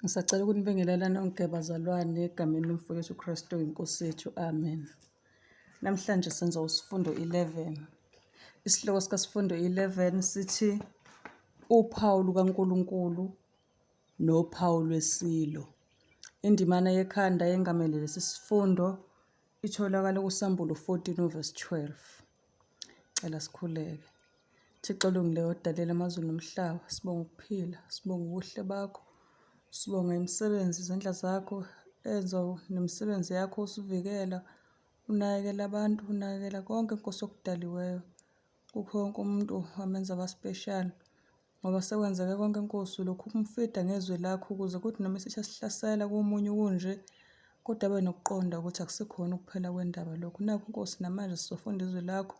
Ngisacela ukunibingelela nonke bazalwane egameni lomfowethu Kristu inkosi yethu. Amen. Namhlanje senza usifundo 11. Isihloko sikasifundo 11 sithi uphawu lukaNkulunkulu nophawu lwesilo. Indimana yekhanda yengamele lesi sifundo itholakala kuSambulo 14 verse 12. Cela sikhuleke. Thixo olungileyo odalela amazulu nomhlaba, sibonga ukuphila, sibonga ubuhle bakho, sibonga imisebenzi izandla zakho enza nemisebenzi yakho usivikela, unakekela abantu, unakekela konke Nkosi okudaliweyo. Kukho wonke umuntu wamenza waba-special. Ngoba sekwenzeke konke Nkosi ulokhu umfida ngezwi lakho ukuze kuthi noma isitha sihlasela komunye kunje kodwa abe nokuqonda ukuthi akusikhona ukuphela kwendaba lokhu. Nakhu Nkosi namanje sizofunda izwi lakho,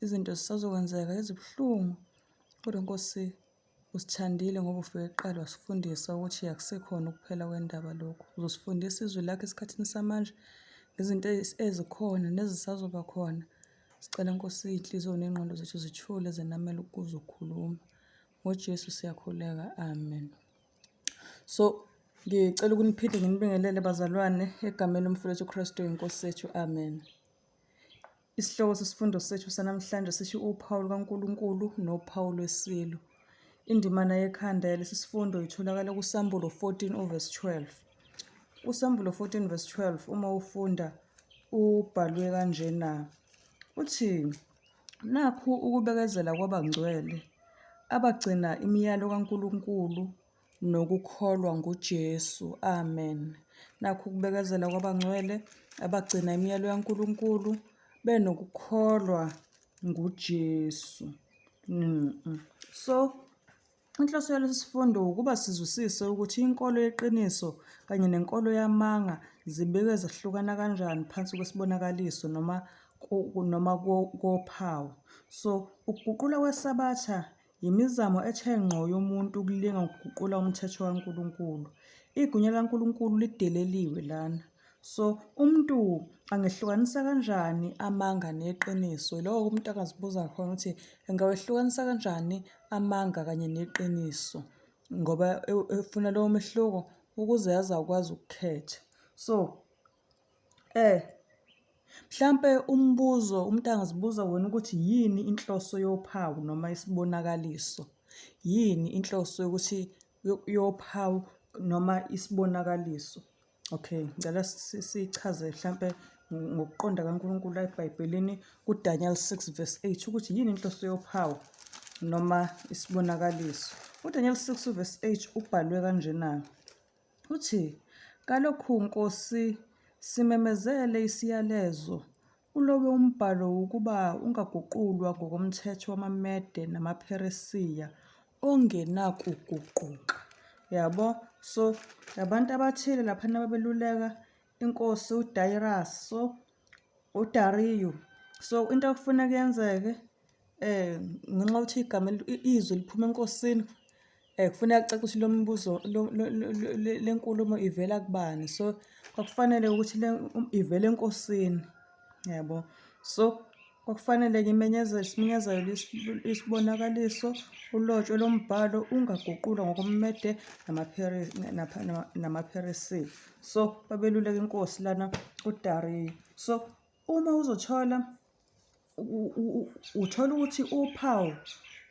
izinto zisazokwenzeka ezibuhlungu kodwa Nkosi usithandile ngoba ufike kuqala wasifundisa ukuthi akusikhona ukuphela kwendaba lokhu. Uzosifundisa izwi lakho esikhathini samanje ngezinto ezikhona nezisazoba khona. Sicela Nkosi iy'nhliziyo ney'ngqondo zethu zithule zenamele ukuzwa ukhuluma. NgoJesu siyakhuleka, amen. So ngicela ukuniphinde nginibingelele bazalwane egameni lomfowethu uKristu inkosi yethu, amen. Isihloko sesifundo sethu sanamhlanje sithi uphawu lukaNkulunkulu nophawu lwesilo. Indimana yekhanda yalesi sifundo itholakala kuSambulo 14 uverse 12. USambulo 14 verse 12 uma ufunda ubhalwe kanjena. Uthi nakhu ukubekezela kwabangcwele abagcina imiyalo kaNkulunkulu nokukholwa nguJesu. Amen. Nakhu ukubekezela kwabangcwele abagcina imiyalo kaNkulunkulu benokukholwa nguJesu. So Inhloso yalesi sifundo wukuba sizwisise ukuthi inkolo yeqiniso kanye nenkolo yamanga zibikwe zahlukana kanjani phansi kwesibonakaliso noma noma kophawu. So, ukuguqulwa kweSabatha yimizamo ethe ngqo yomuntu ukulinga ukuguqula umthetho kaNkulunkulu. Igunya likaNkulunkulu lideleliwe lana. So umuntu angehlukanisa kanjani amanga neqiniso? Yiloko umuntu angazibuza khona ukuthi engawehlukanisa kanjani amanga kanye neqiniso ngoba efuna lowo mehluko ukuze azakwazi ukukhetha. So mhlampe umbuzo umuntu angazibuza wona ukuthi yini inhloso yophawu noma isibonakaliso? Yini inhloso yokuthi yophawu noma isibonakaliso? Okay, ngicela sichaze mhlampe ngokuqonda kaNkulunkulu la eBhayibhelini kuDaniel 6 verse 8 ukuthi yini inhloso yophawu noma isibonakaliso. UDaniel 6 verse 8 ubhalwe kanjena. Uthi, Kalokhu Nkosi simemezele isiyalezo ulobe umbhalo ukuba ungaguqulwa ngokomthetho wamaMede namaPheresiya ongenakuguquka. Yabo? So, abantu abathile laphana babeluleka inkosi uDarius, so uDariyu. So, into okufuneka yenzeke ngenxa yokuthi igama izwi liphuma enkosini kufuneka kucace ukuthi lo mbuzo le nkulumo ivela kubani. So, kwakufanele ukuthi le ivele enkosini, yabo. So, kwakufanele ngimenyezele simenyezelwe isibonakaliso, ulotshwe lo mbhalo ungaguqulwa ngokoMede namaPheresiya. So, babeluleka inkosi lana uDariyu. So, uma uzothola uthola ukuthi uphawu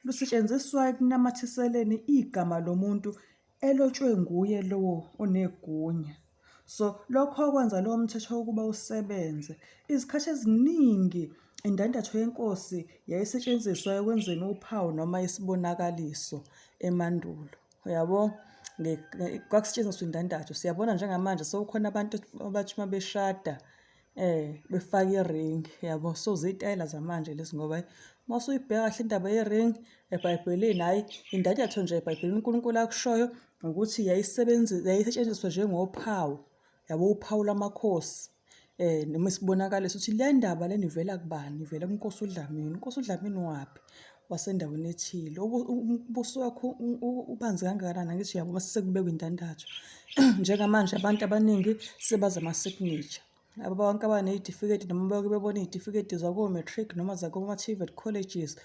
lusetshenziswa ekunamathiseleni igama lomuntu elotshwe nguye lowo onegunya. So lokho okwenza lowo mthetho ukuba usebenze. Izikhathi eziningi indandatho yenkosi yayisetshenziswa ekwenzeni uphawu noma isibonakaliso emandulo. Uyabo? Kwakusetshenziswa indandatho. Siyabona njengamanje sekukhona abantu abathi uma beshada befake i-ring yabo. So ziyitayela zamanje lezi ngoba uma usuyibheka kahle indaba ye-ring eBhayibhelini, hhayi indandatho nje eBhayibhelini uNkulunkulu akushoyo ukuthi yayisetshenziswa njengophawu yabo, uphawu lwamakhosi noma isibonakaliso ukuthi le ndaba lena ivela kubani, ivela kuNkosi uDlamini. UNkosi uDlamini waphi? Wasendaweni ethile. Umbuso wakho ubanzi kangakanani? Angithi uyabo mase sekubekwa indandatho. Njengamanje abantu abaningi sebazi ama-signature. Aba bonke abaney'tifiketi noma bake bebone iy'tifiketi zako-matric noma zakoma-TVET colleges,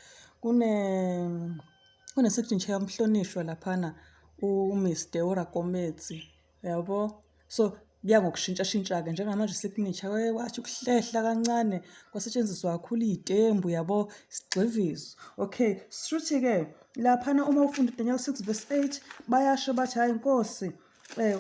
kune-signature yomhlonishwa laphana uMr uRakometsi, yabo. So kuya ngokushintshashintsha-ke njengamanje signature kwake kwathi ukuhlehla kancane kwasetshenziswa kakhulu iy'tembu yabo, isigxivizo. Okay, shuthi-ke laphana uma ufunda uDaniel 6 verse 8 bayasho bathi hhayi Nkosi eh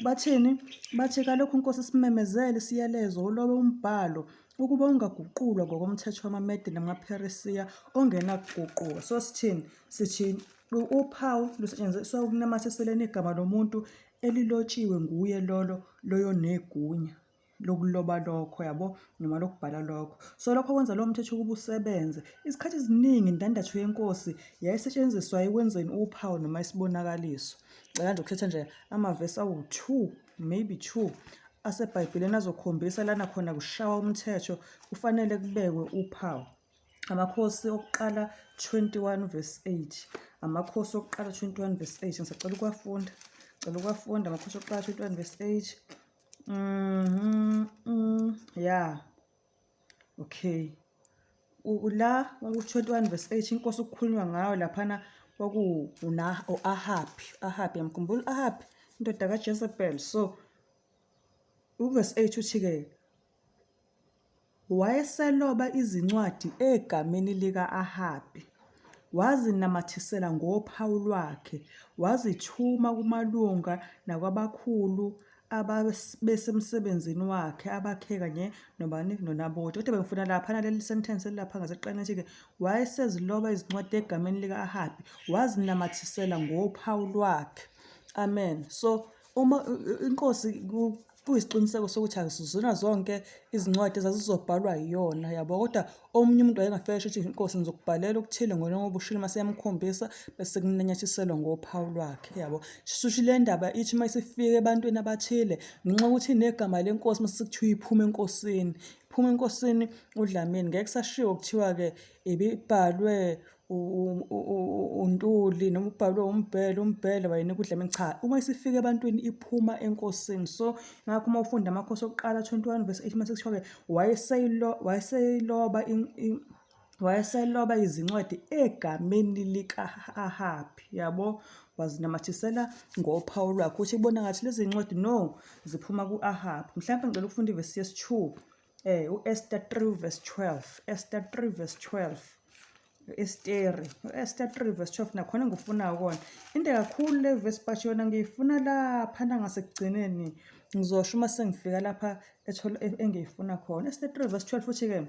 bathini bathi kalokhu inkosi simemezele isiyalezo ulobe umbhalo ukuba ungaguqulwa ngokomthetho wamaMede namaPheresiya ongenakuguquka. So sithini? Sithi uphawu lusetshenziswa ukunamathiseleni igama lomuntu elilotshiwe nguye lolo loyo negunya lokuloba lokho yabo noma lokubhala lokho. So lokho kwenza lowo mthetho ukuba usebenze. Izikhathi eziningi indandatho yenkosi yayisetshenziswa ekwenzeni uphawu noma isibonakaliso. Cela nje ukuthatha nje amavesi awu-2 maybe 2 aseBhayibhelini azokhombisa lana khona kushawa umthetho kufanele kubekwe uphawu. Amakhosi okuqala 21 verse 8. Amakhosi okuqala 21 verse 8. Ngisacela ukuwafunda. Cela ukuwafunda amakhosi okuqala 21 verse 8. Mhm. Yeah. Okay. La ku-21 verse 8 inkosi okukhulunywa ngayo laphana kwaku u-Ahabi. Ahabi, yamkhumbula u-Ahabi, indoda kaJezebel. So uverse 8 uthi-ke Wayeseloba izincwadi egameni lika-Ahabi, wazinamathisela ngophawu lwakhe, wazithuma kumalunga nakwabakhulu ababesemsebenzini wakhe abakhe kanye nobani noNaboti. Kodwa bengifuna laphana leli sentence elilapha ngaseqaleni ethi-ke wayeseziloba izincwadi egameni lika-Ahabi, wazinamathisela ngophawu lwakhe. Amen. So uma inkosi kuyisiqiniseko sokuthi akusizona zonke izincwadi ezazizobhalwa yiyona yabo, kodwa omunye umuntu wayengafika esho ukuthi inkosi ngizokubhalela okuthile ngona ngoba ushilo mase yamkhombisa bese kunanyathiselwa ngophawu lwakhe yabo. Shuthi le ndaba ithi uma isifika ebantwini abathile ngenxa yokuthi inegama lenkosi mase sekuthiwa iphuma enkosini, iphuma enkosini uDlamini ngeke kusashiwo kuthiwa-ke ibibhalwe uNtuli noma ubhalwe uMbhele, uMbhele wayenika uDlamini. Cha, uma isifika ebantwini iphuma enkosini. So ngakho uma ufunda Amakhosi okuqala 21 verse 8 mase kuthiwa-ke wayeseyiloba wayeseloba izincwadi egameni lika-Ahabi, yabo, wazinamathisela ngophawu lwakhe ukuthi kubona ngathi lezi ncwadi no ziphuma ku-Ahabi. Mhlawumbe ngicela ukufunda ivesi yesi-2 u-Esther 3 verse 12, Esther 3 verse 12. U-Esteri, u-Esther 3 verse 12 nakhona engikufunayo kona. Inde kakhulu le verse but yona ngiyifuna lapha nangasekugcineni. Ngizosho uma sengifika lapha ethola engiyifuna khona. Esther 3 verse 12 uthi-ke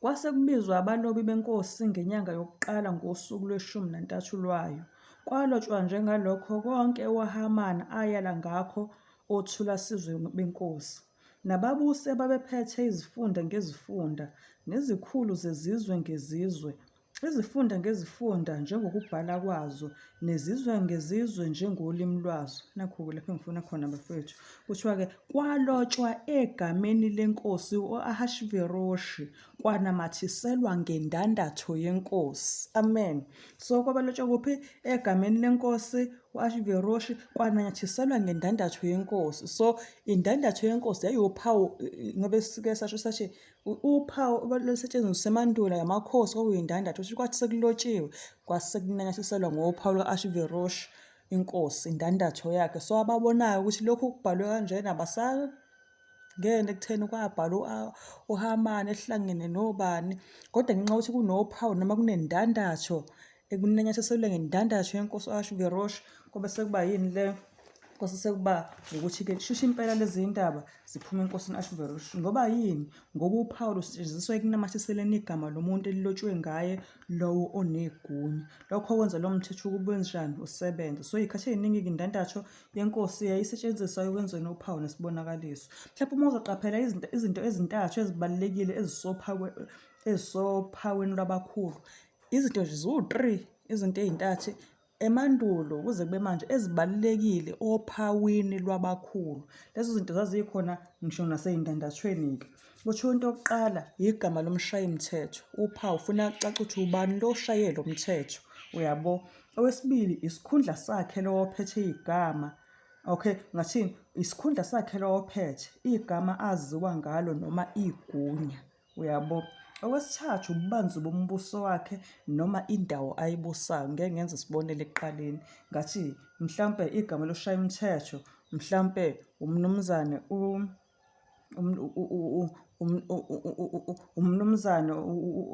kwase kubizwa abalobi benkosi ngenyanga yokuqala ngosuku lweshumi nantathu lwayo. Kwalotshwa njengalokho konke uHamani ayala ngakho othulasizwe benkosi. Nababusi ababephethe izifunda ngezifunda, nezikhulu zezizwe ngezizwe, izifunda ngezifunda njengokubhala kwazo, nezizwe ngezizwe njengolimi lwazo. Nakhu-ke lapho engifuna khona bafowethu. Kuthiwa-ke kwalotshwa egameni lenkosi u-Ahashiveroshi kwanamathiselwa ngendandatho yenkosi. Amen. So kwabalotshwa kuphi? Egameni lenkosi u-Ashiveroshi kwananyathiselwa ngendandatho yenkosi. So indandatho yenkosi yayiwuphawu ngoba sike sasho sathi uphawu olusetshenziswa emandulo yamakhosi kwakuyindandatho ukuthi kwathi sekulotshiwe kwase kunanyathiselwa ngophawu luka-Ashiveroshi inkosi indandatho yakhe. So ababonayo ukuthi lokhu kubhalwe kanjena abasali ngene ekutheni kwabhalwa uHamani ehlangene nobani kodwa ngenxa yokuthi kunophawu noma kunendandatho ekunanyathiselwe ngendandatho yenkosi u-Ahashiveroshi kobe sekuba yini le kwase sekuba ukuthi-ke shusha impela lezi ndaba ziphuma enkosini u-Ahashiveroshi ngoba yini ngoba uphawu lusetshenziswa ekunamathiseleni igama lomuntu elilotshwe ngaye lowo onegunya lokho kwenza lo mthetho ukuba wenjani usebenze so iy'khathi ey'ningi-ke indandatho yenkosi yayisetshenziswa ekwenzeni uphawu nesibonakaliso. Mhlawumbe uma uzoqaphela izinto, izinto ezintathu ezibalulekile ezisophawini lwabakhulu, izinto nje ziwu-three, izinto ey'ntathu emandulo kuze kube manje ezibalulekile ophawini lwabakhulu. Lezo zinto zazikhona ngisho nasey'ndandathweni-ke. Kuthiwa into yokuqala igama lomshayimthetho, uphawu funa kucace ukuthi ubani lo oshaye lo mthetho, uyabo. Okwesibili, isikhundla sakhe lowo ophethe igama. Okay, ngathini? Isikhundla sakhe lowo ophethe igama aziwa ngalo noma igunya, uyabo. Okwesithathu, ububanzi bombuso wakhe noma indawo ayibusayo. Ngeke ngenze isibonelo ekuqaleni, ngathi mhlampe igama loshaya umthetho, mhlampe umnumzane umnumzane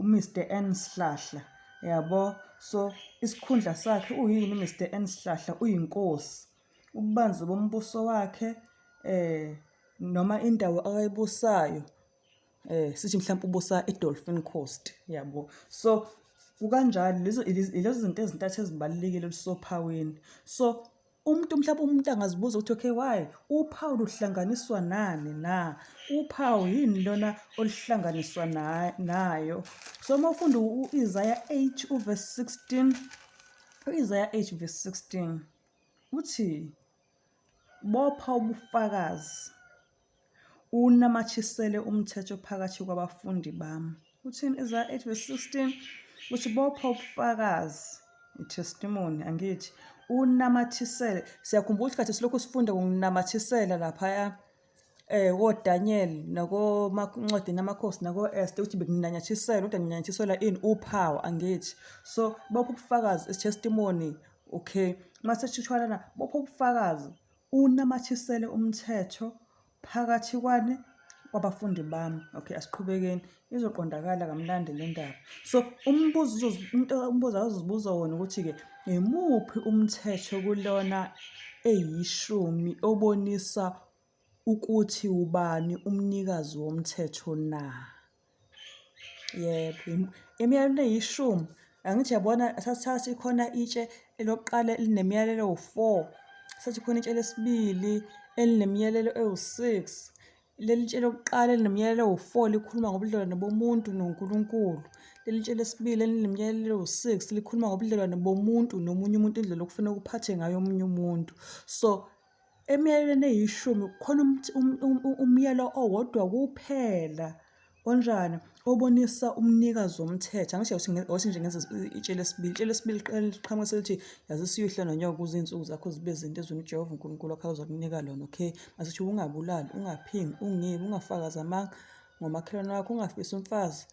u-Mr N Sihlahla, yabo. So, isikhundla sakhe uyini u-Mr N Sihlahla? Uyinkosi. Ububanzi bombuso wakhe noma indawo akayibusayo sithi mhlawumbe ubusa i-Dolphin Coast, yabo. So, kukanjalo lezo ilezo zinto ezintathu ezibalulekile olusophawini. So, umuntu mhlawumbe umuntu angazibuza ukuthi okay why uphawu luhlanganiswa nani na? Uphawu yini lona oluhlanganiswa nayo? So uma ufunda u-Isaya 8 uverse 16, u-Isaya 8 verse 16 uthi bopha ubufakazi Unamathisele umthetho phakathi kwabafundi bami. Uthini Isaya 8 verse 16? Uthi bopha ubufakazi, i-testimony angithi, unamathisele. Siyakhumbula ukuthi kade silokhu sifunda ngokunamathisela laphaya koDaniel nakoncwadini amakhosi nako-Esther ukuthi bekunanyathiselwa kodwa kunanyathiselwa ini uphawu angithi. So bopha ubufakazi is-testimony okay. Mase sithwalana bopha ubufakazi Unamathisele umthetho phakathi kwani kwabafundi bami. Okay, asiqhubekeni. Izoqondakala kamnandi le ndaba. So umbuzo umuntu umbuzo azozibuza wona ukuthi-ke imuphi umthetho kulona eyishumi obonisa ukuthi ubani umnikazi womthetho na? Yebo, imiyalelo eyishumi. Angithi yabona sasithatha ikhona itshe elokuqala elinemiyalelo ewu-four, sathi khona itshe lesibili elinemiyalelo ewu-six. Leli tshe lokuqala elinemiyalelo ewu-four likhuluma ngobudlelwane bomuntu noNkulunkulu. Leli tshe lesibili elinemiyalelo ewu-six likhuluma ngobudlelwane bomuntu nomunye umuntu, indlela okufuneka uphathe ngayo omunye umuntu. So, Emiyalelweni eyishumi kukhona umyalo owodwa kuphela onjani obonisa umnikazi womthetho. Angisho ukuthi nje ngenza itshe lesibili. Itshe lesibili liqhamuka selithi yazisa uyihlo nonyoko ukuze iy'nsuku zakho zibe zinde ezweni uJehova uNkulunkulu wakho azokunika lona. Okay, masithi ungabulali, ungaphingi, ungebi, ungafakazi amanga ngomakhelwane wakho, ungafisi umfazi,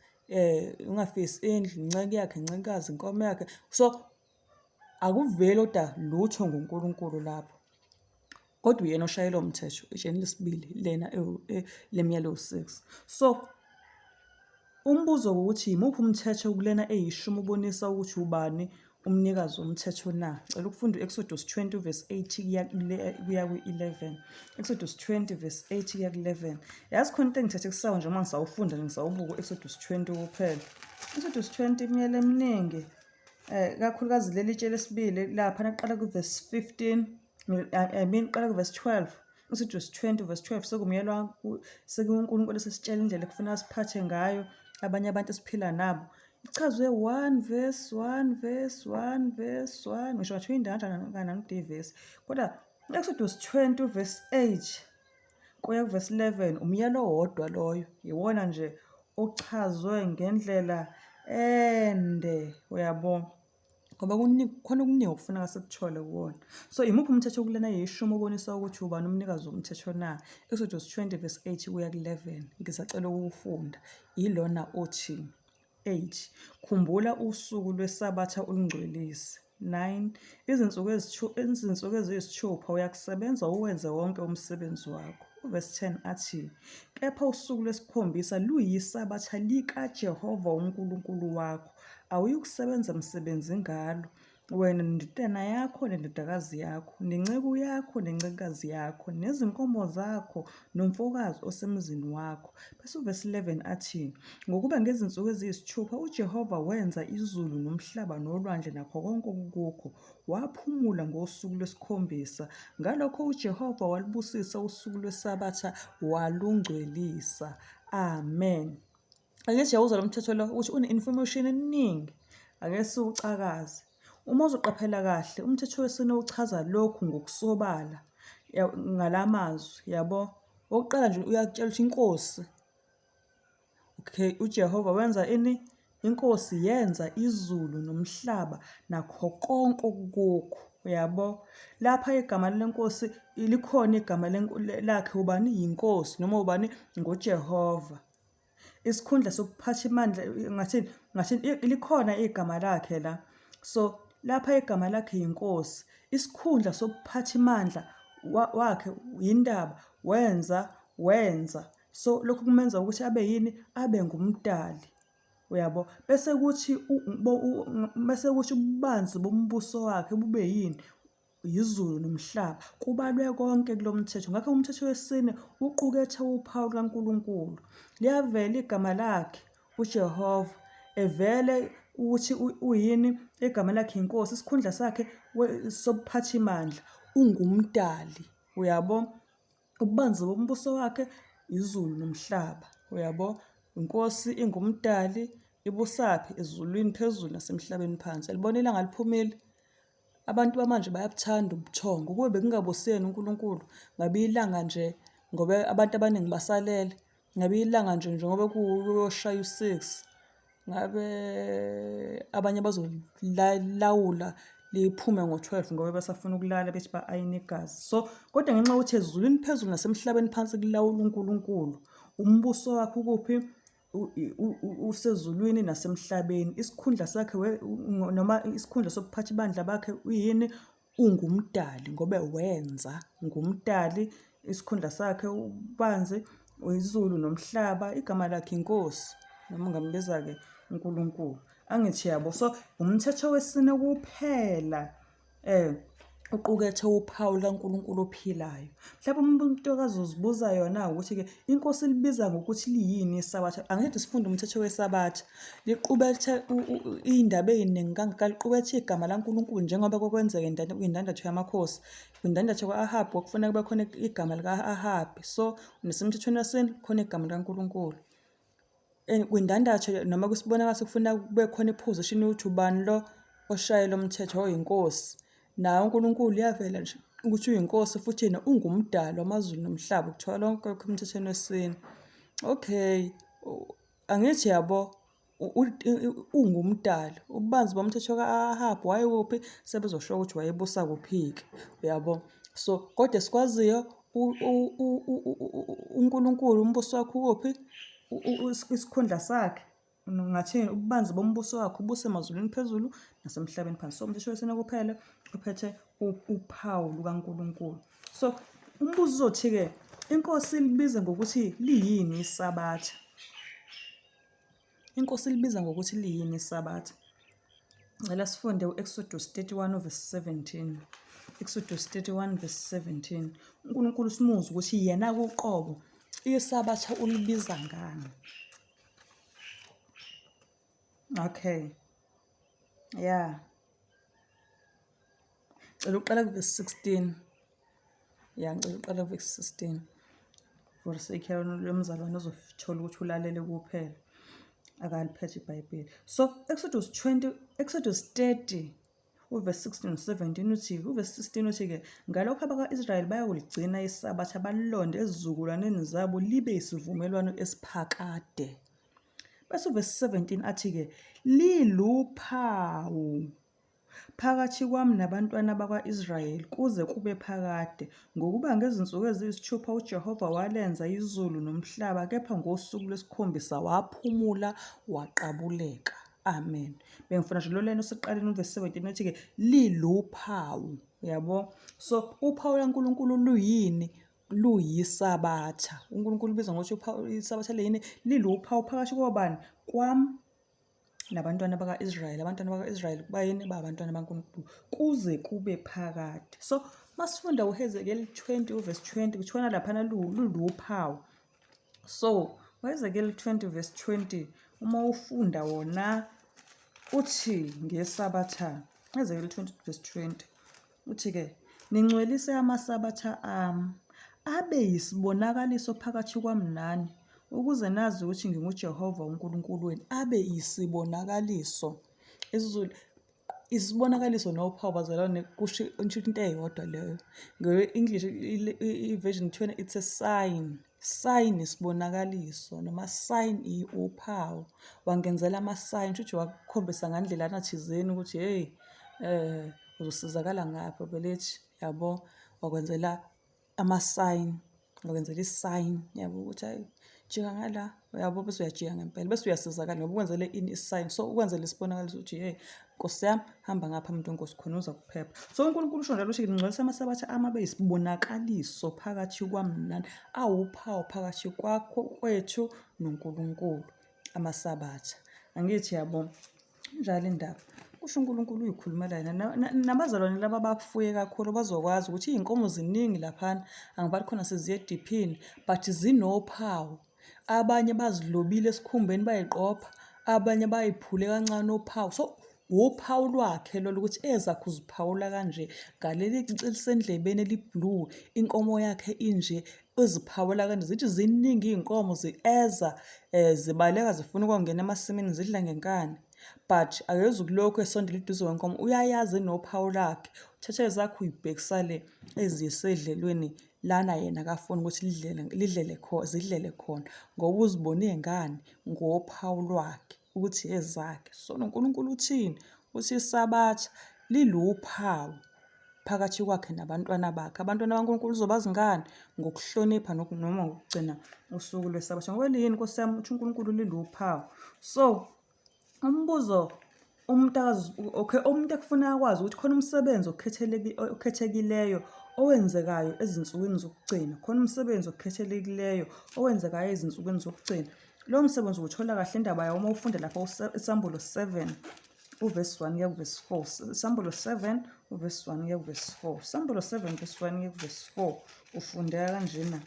ungafisi indlu, inceku yakhe, incekukazi, inkomo yakhe. So akuveli kodwa lutho ngoNkulunkulu lapho. Kodwa uyena oshayela umthetho etsheni lesibili lena lemiyalo ewu-six. So umbuzo ukuthi yimuphi umthetho kulena eyishumi ubonisa ukuthi ubani umnikazi womthetho na? Cela ukufunda u-Exodus 20 verse 8 kuya kuya kwi-11. Exodus 20 verse 8 kuya ku-11. Yazi khona into engithethe kusawo nje uma ngisawufunda nje ngisawubuka u-Exodus 20 kuphela. Exodus 20 imiyalo eminingi kakhulukazi leli tshe lesibili lapha naqala ku-verse 15 I mean qala ku-verse 12 usithi 20 verse 12 sekumyelwa sekuNkulunkulu esesitshela indlela ekufanele siphathe ngayo abanye abantu esiphila nabo ichazwe 1 verse 1 verse 1 verse 1 ngisho ngathiwa indawo kanani kude ivesi kodwa Exodus 20 verse 8 kuya kuvesi 11 umyalo owodwa loyo iwona nje ochazwe ngendlela ende uyabo ngoba kuningi khona okuningi okufuneka sikuthole kuwona so imuphi umthetho kulena yishumi obonisa ukuthi ubani umnikazi womthetho na Exodus 20 verse 8 kuya ku-11 ngisacela ukuwufunda ilona othi 8 Khumbula usuku lweSabatha ulungcwelise. 9 Izinsuku izinsuku eziyisithupha uyakusebenza uwenze wonke umsebenzi wakho. Uvesi 10 athi, Kepha usuku lwesikhombisa luyisabatha likaJehova uNkulunkulu wakho, awuyukusebenza msebenzi ngalo, wena nendodana yakho nendodakazi yakho, nenceku yakho nencekukazi yakho, nezinkomo zakho, nomfokazi osemzini wakho. Bese uvesi 11 athi, Ngokuba ngezinsuku eziyisithupha uJehova wenza izulu nomhlaba nolwandle nakho konke okukukho, waphumula ngosuku lwesikhombisa. Ngalokho uJehova walubusisa usuku lweSabatha walungcwelisa. Amen. Ake siyawuzwa lo mthetho lo ukuthi une-information eningi. Ake siwucakaze. Uma uzoqaphela kahle, umthetho wesine uchaza lokhu ngokusobala ngala mazwi, yabo. Okokuqala nje uyakutshela ukuthi inkosi okay, uJehova wenza ini? Inkosi yenza izulu nomhlaba nakho konke okukukho. Uyabo? Lapha igama lenkosi likhona igama lakhe ubani? Yinkosi noma ubani? NguJehova. Isikhundla sokuphathimandla ngathini ngathini likhona igama lakhe la. So lapha igama lakhe yinkosi. Isikhundla sokuphathimandla wakhe yindaba wenza wenza. So lokhu kumenza ukuthi abe yini? Abe ngumdali. Uyabo? Bese kuthi bese kuthi ububanzi bombuso wakhe bube yini? Yizulu nomhlaba. Kubalwe konke kulo mthetho. Ngakho umthetho wesine uqukethe uphawu lukaNkulunkulu. Liyavela igama lakhe uJehova evele ukuthi uyini igama lakhe inkosi isikhundla sakhe sobuphathimandla ungumdali uyabo Ububanzi bombuso wakhe izulu nomhlaba, uyabo? Inkosi ingumdali, ibusaphi? Ezulwini phezulu nasemhlabeni phansi. Yalibona ilanga liphumile. Abantu bamanje bayabuthanda ubuthongo. Ukube bekungabusiyena uNkulunkulu, ngabe ilanga nje ngoba abantu abaningi basalele. Ngabe ilanga nje njengoba kuyoshaya u-six, ngabe abanye bazolawula liphume ngo-12 ngoba basafuna ukulala bethi ba-ayine igazi. So kodwa ngenxa yokuthi ezulwini phezulu nasemhlabeni phansi kulawula uNkulunkulu, umbuso wakhe ukuphi? Usezulwini nasemhlabeni. Isikhundla sakhe noma isikhundla sokuphatha ibandla bakhe uyini? Ungumdali ngoba wenza, ngumdali isikhundla sakhe ubanzi izulu nomhlaba, igama lakhe inkosi noma ungambiza-ke uNkulunkulu. Angithi yabo, so umthetho wesine kuphela eh uqukethe uphawu lukaNkulunkulu ophilayo. Mhlawumbe umuntu akazozibuza yona ukuthi-ke inkosi libiza ngokuthi liyini isabatha. Angithi sifunde umthetho wesabatha. Liqubethe iy'ndaba ey'ningi kangaka, liqubethe igama laNkulunkulu njengoba kwakwenzeka kwindandatho yamakhosi. Kwindandatho ka-Ahabi kwakufanele kube khona igama lika-Ahabi. So nasemthethweni wesine khona igama likaNkulunkulu. Kwindandatho noma kwisibonakaliso kufuneka kube khona i-position yokuthi ubani lo oshaye lo mthetho oyinkosi. Naye uNkulunkulu uyavela nje ukuthi uyinkosi futhi yena ungumdali wamazulu nomhlaba, ukuthola lonke lokhu emthethweni wesine. Okay, angithi yabo ungumdali. Ububanzi bomthetho ka-Ahabi wayekuphi? Sebezosho ukuthi wayebusa kuphi-ke, uyabo? So, kodwa esikwaziyo uNkulunkulu umbuso wakhe ukuphi? Isikhundla sakhe ngathini? Ububanzi bombuso wakhe ubuse emazulwini phezulu nasemhlabeni phansi. So, umthetho wesine kuphela uphethe uphawu lukaNkulunkulu. So, umbuzo uzothi-ke, inkosi ilibize ngokuthi liyini iSabatha? Inkosi ilibiza ngokuthi liyini iSabatha? Ngicela sifunde u-Exodus 31 verse 17. Exodus 31 verse 17. UNkulunkulu simuze ukuthi yena kuqobo iSabatha ulibiza ngani. Okay. Yeah. Cela uqala kuvesi 16. Ya, ngicela uqala kuvesi 16. For sake yomzalwane ozothola ukuthi ulalele kuphela. Akaliphethe iBhayibheli. So Exodus 20, Exodus 30 uvesi 16 17 uthi, uvesi 16 uthi-ke, ngalokho abakwa-Israyeli bayakuligcina isabatha balilonde ezizukulwaneni zabo libe isivumelwano esiphakade. Bese uvesi 17 athi-ke, liluphawu Phakathi kwami nabantwana bakwa-Israyeli kuze kube phakade, ngokuba ngezinsuku eziyisithupha uJehova walenza izulu nomhlaba, kepha ngosuku lwesikhombisa waphumula waqabuleka. Amen. Bengifuna nje lolena oseqaleni uvesi 17 ethi-ke liluphawu. Uyabo? So uphawu laNkulunkulu luyini? Luyisabatha. UNkulunkulu ubizwa ngokuthi uphawu isabatha liyini? Liluphawu phakathi kobani? Kwami nabantwana baka-Israyeli. Abantwana baka-Israyeli bayini? Babantwana baNkulunkulu kuze kube phakade. So masifunda uHezekeli 20 uvesi 20 kuthiwana laphana luluphawu. So uHezekeli 20 verse 20 uma ufunda wona uthi ngesabatha. Hezekeli 20 verse 20 Uthi-ke, Ningcwelise amasabatha ami, abe yisibonakaliso phakathi kwami nani, ukuze nazi ukuthi nginguJehova uNkulunkulu wenu. Abe yisibonakaliso. IsiZulu isibonakaliso nophawu bazalwane kusho into eyodwa leyo. Nge-English i-version 20 it's a sign. Sign isibonakaliso noma sign uphawu. Wangenzela ama-sign shuthi wakukhombisa ngandlelana thizeni ukuthi hey eh uzosizakala ngapha velethi yabo wakwenzela ama-sign wakwenzela i-sign yabo ukuthi hayi Jika ngala, uyabo bese uyajika ngempela bese uyasizakala ngoba ukwenzele ini isayini. So ukwenzele isibonakaliso ukuthi hey Nkosi yami hamba ngapha muntu wenkosi khona uza kuphepha. So uNkulunkulu usho njalo ukuthi ngingcwelisa amasabatha ami abe yisibonakaliso phakathi kwami nani, awuphawu phakathi kwakho kwethu noNkulunkulu amasabatha. Angithi yabo Injalo indaba. Kusho uNkulunkulu uyikhulumela yena. Nabazalwane laba abafuye kakhulu bazokwazi ukuthi iy'nkomo ziningi laphana. Angibali khona seziye ediphini but zinophawu. Abanye bazilobile esikhumbeni bayiqopha, abanye bayiphule kancane uphawu. So wuphawu lwakhe lolo ukuthi ezakhe uziphawula kanje ngaleli cici elisendlebeni eli-blue, inkomo yakhe inje, uziphawula kanje zithi ziningi iy'nkomo zi-eza um zibaleka zifuna ukongena emasimini zidla ngenkani but akezukulokhu esondela eduze kwenkomo uyayazi enophawu lakhe uthatha ezakhe uyibhekisa le eziyisedlelweni lana yena akafuni ukuthi lidlele lidlele khona zidlele khona ngoba uzibone ngani ngophawu lwakhe ukuthi ezakhe so noNkulunkulu uthini uthi isabatha liluphawu phakathi kwakhe nabantwana bakhe. Abantwana baNkulunkulu uzobazi ngani? Ngokuhlonipha noma ngokugcina usuku lweSabatha. Ngoba liyini Nkosi yami uthi uNkulunkulu liluphawu. So umbuzo umuntu akazi okay umuntu ekufuneka akwazi ukuthi khona umsebenzi okhethekileyo owenzekayo ezinsukwini zokugcina khona umsebenzi okhethekileyo owenzekayo ezinsukwini zokugcina lowo msebenzi uwuthola kahle indaba yawo uma ufunda lapha isambulo 7 uvesi 1 kuya kuvesi 4 Isambulo 7 uvesi 1 kuya kuvesi 4 Isambulo 7 vesi 1 kuya kuvesi 4 ufundeka kanjena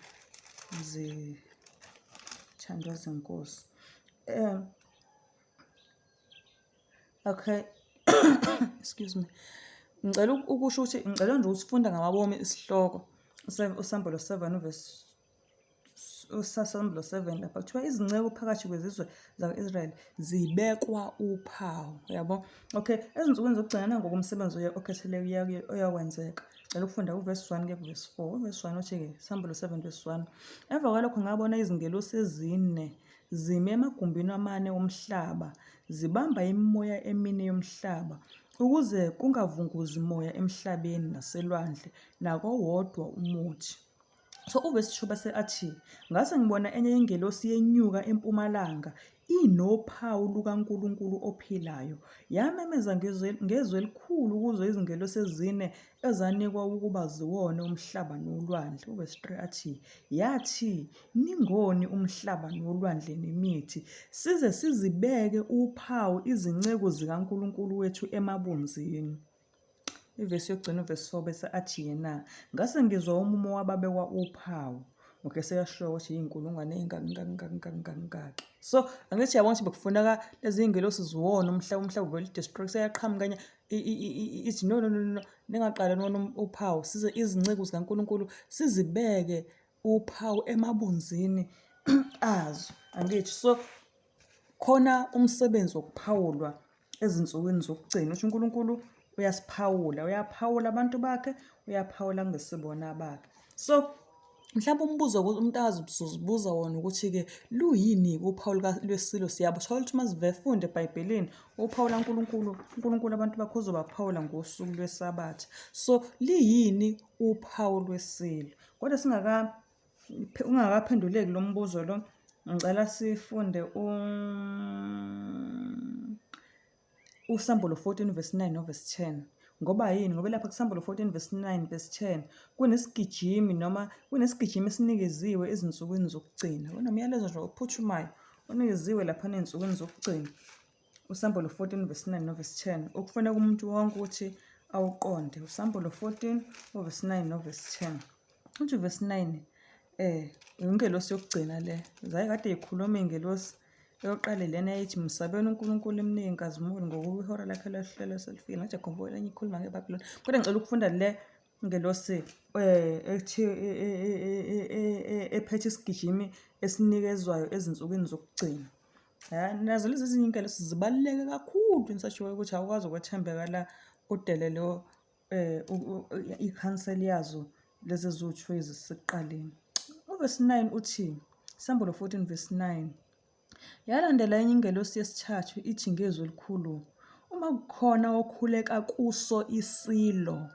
zithandwa zenkosi um okay excuse me ngicela ukusho ukuthi ngicela nje usifunda ngamabomi isihloko usambulo 7 uvesi uSasambulo 7 lapha kuthiwa izinceku phakathi kwezizwe zakwa-Israyeli zibekwa uphawu yabo okay ezinsukwini zokugcina nangokumsebenzi okhetheleyo oyakwenzeka cela ukufunda uvesi 1 kuya kuvesi 4 uvesi 1 uthi-ke sambulo 7 vesi 1 emva kwalokho ngabona izingelosi ezine zime emagumbini amane omhlaba zibamba imimoya emine yomhlaba ukuze kungavunguzi moya emhlabeni naselwandle nakowodwa umuthi So uvesi 2 bese athi, ngase ngibona enye ingelosi yenyuka empumalanga inophawu lukaNkulunkulu ophilayo. Yamemeza ngezwi elikhulu kuzo izingelosi ezine ezanikwa ukuba ziwone umhlaba nolwandle. Uvesi 3 athi, yathi, ningoni umhlaba nolwandle nemithi, size sizibeke uphawu izinceku zikaNkulunkulu wethu emabunzini. Ivesi yokugcina uvesi 4 bese athi yena, ngase ngizwa umumo wababekwa uphawu. Okay, sekasho ukuthi iy'nkulungwane ey'ngaki ngaki ngaki ngaki ngaki ngaki. So angithi yabona ukuthi bekufuneka lezi iy'ngelosi ziwona umhlaba, umhlaba uvele udestroy seyaqhamuka enye ithi no no no no ningaqali nona uphawu size izinceku zikaNkulunkulu sizibeke uphawu emabunzini azo. Angithi so khona umsebenzi wokuphawulwa ezinsukwini zokugcina usho uNkulunkulu uyasiphawula uyaphawula abantu bakhe uyaphawula kungesibona abakhe so mhlawumbe umbuzo umuntu azibuza wona ukuthi-ke luyini-ke uphawu lwesilo siyabo thola ukuthi uma sivefunde ebhayibhelini uphawu lankulunkulu unkulunkulu abantu bakhe uzobaphawula ngosuku lwesabatha so liyini uphawu lwesilo kodwa singaka Ungakaphenduleki lo mbuzo lo, ngicela sifunde uSambulo 14 verse 9 novesi 10. Ngoba yini? Ngoba lapha kuSambulo 14 verse 9 verse 10 kunesigijimi noma kunesigijimi esinikeziwe ezinsukwini zokugcina. Kunomyalezo nje ophuthumayo onikeziwe laphana ey'nsukwini zokugcina. Usambulo 14 verse 9 novesi 10 okufuneka umuntu wonke ukuthi awuqonde. Usambulo 14 uvesi 9 novesi 10. Uthi uvesi 9 eh ingelosi yokugcina le. Zaye kade ikhuluma ingelosi eyoqala lena yayithi msabeni uNkulunkulu emnike inkazimulo ngokuba ihora lakhe lehlelo selifikile. Ngathi khumbula enye ikhuluma ngeBhabhiloni. Kodwa ngicela ukufunda le ngelosi eh ethi ephethe isigijimi esinikezwayo ezinsukwini zokugcina. Ya, nazo lezi ezinye iy'ngelosi zibaluleke kakhulu in such a way ukuthi awukwazi ukwethembeka la udelele um ikhanseli yazo lezi eziwu-two ezisekuqaleni. Uvesi 9 uthi, Sambulo 14 verse 9, yalandela enye ingelosi yesithathu ithi ngezwi elikhulu, uma kukhona okhuleka kuso isilo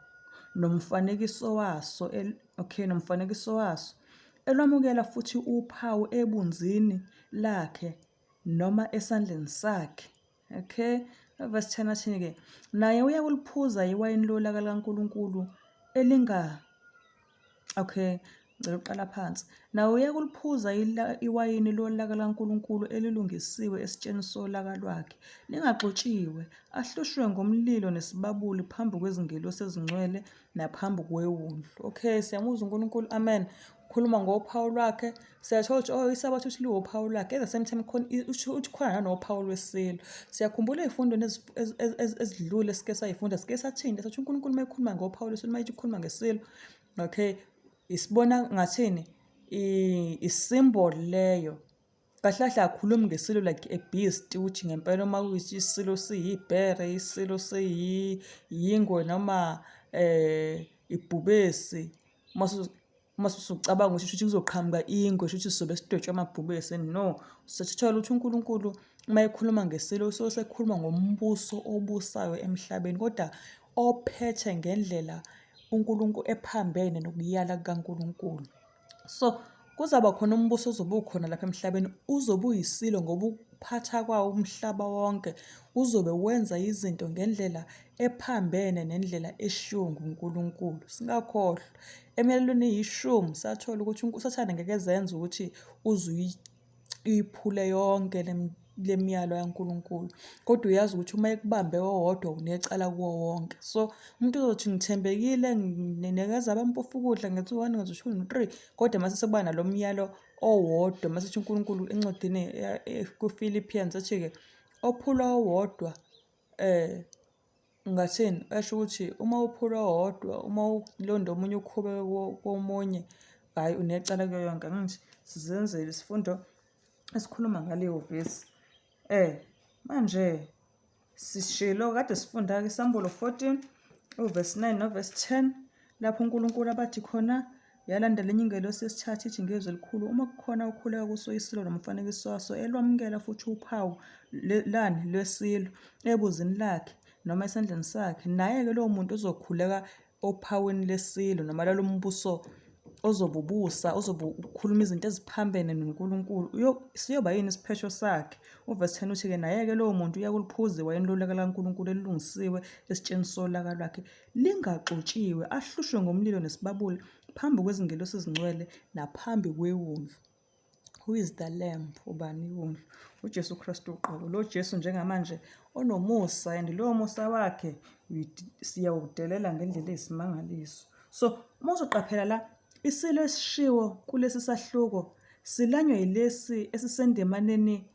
nomfanekiso waso, okay, nomfanekiso waso, Elwamukela futhi uphawu ebunzini lakhe noma esandleni sakhe. Okay, verse 10 athini-ke? Naye uyakuliphuza iwayini lolaka likaNkulunkulu elinga Okay, ngicela uqala phansi. Nawe uyakuliphuza iwayini lolaka likaNkulunkulu elilungisiwe esitsheni solaka lwakhe, lingaxutshiwe, ahlushwe ngomlilo nesibabuli phambi kwezingelosi ezingcwele naphambi kwewundlu. Okay, siyamuzwa uNkulunkulu, amen. Ukhuluma ngophawu lwakhe, siyathola ukuthi oh isabatha uthi liwuphawu lwakhe, at the same time khona uthi khona nanophawu lwesilo. Siyakhumbula ey'fundweni ezidlule sike sayifunda, sike sathinta sathi uNkulunkulu uma ekhuluma ngophawu lwesilo, uma ethi ukhuluma ngesilo, okay, isibona ngathini i-symbol leyo. Kahle kahle akhulumi ngesilo like a beast ukuthi ngempela uma kuyisi isilo siyibhere, isilo siyingwe noma ibhubesi. Uma usucabanga ukuthi shuthi kuzoqhamuka ingwe shuthi sizobe sidwetshwe amabhubesi, no. Sesithola ukuthi uNkulunkulu uma ekhuluma ngesilo usuke esekhuluma ngombuso obusayo emhlabeni kodwa ophethe ngendlela uNkulunkulu ephambene nokuyala kukaNkulunkulu. So kuzaba khona umbuso ozobe ukhona lapha emhlabeni uzobe uyisilo ngoba ukuphatha kwawo umhlaba wonke uzobe wenza izinto ngendlela ephambene nendlela eshiwo nguNkulunkulu. Singakhohlwa emiyalelweni eyishumi sathola ukuthi uSathane ngeke ezenze ukuthi uze uyiphule yonke le miyalo yaNkulunkulu. Kodwa uyazi ukuthi uma ekubambe owodwa unecala kuwo wonke. So umuntu uzothi ngithembekile, nginikeza abampofu ukudla, ngenza u-one, ngenza u-two, no-three, kodwa mase sekuba nalo myalo owodwa, mase ethi uNkulunkulu encwadini ku-Philippians ethi-ke ophula owodwa Ngathini? Esho ukuthi uma uphula owodwa, uma ulonda omunye ukhubeke komunye, hhayi unecala kuyo yonke. Angithi sizenzele isifundo esikhuluma ngaleyo vesi. Manje sishilo kade sifunda-ke iSambulo 14 uvesi 9 novesi 10 lapho uNkulunkulu abathi khona Yalandela enye ingelosi yesithathu ithi ngezwi elikhulu, Uma kukhona okhuleka kuso isilo nomfanekiso waso, elwamukela futhi uphawu lani lwesilo ebuzini lakhe noma esandleni sakhe, naye-ke lowo muntu uzokhuleka ophawini lesilo noma lalo mbuso ozobe ubusa, ozobe ukhuluma izinto eziphambene noNkulunkulu, siyoba yini isiphetho sakhe? Uvesi 10 uthi-ke, naye-ke lowo muntu uyakuliphuza iwayini lolaka likaNkulunkulu elilungisiwe esitsheni solaka lwakhe, Lingaxutshiwe, ahlushwe ngomlilo nesibabule phambi kwezingelosi ezingcwele naphambi kweWundlu. Who is the lamb? Ubani iWundlu? UJesu Kristu uqobo. Lo Jesu njengamanje onomusa and lowo musa wakhe siyawudelela ngendlela eyisimangaliso. So uma uzoqaphela la isilo esishiwo kulesi sahluko silanywa yilesi esisendimaneni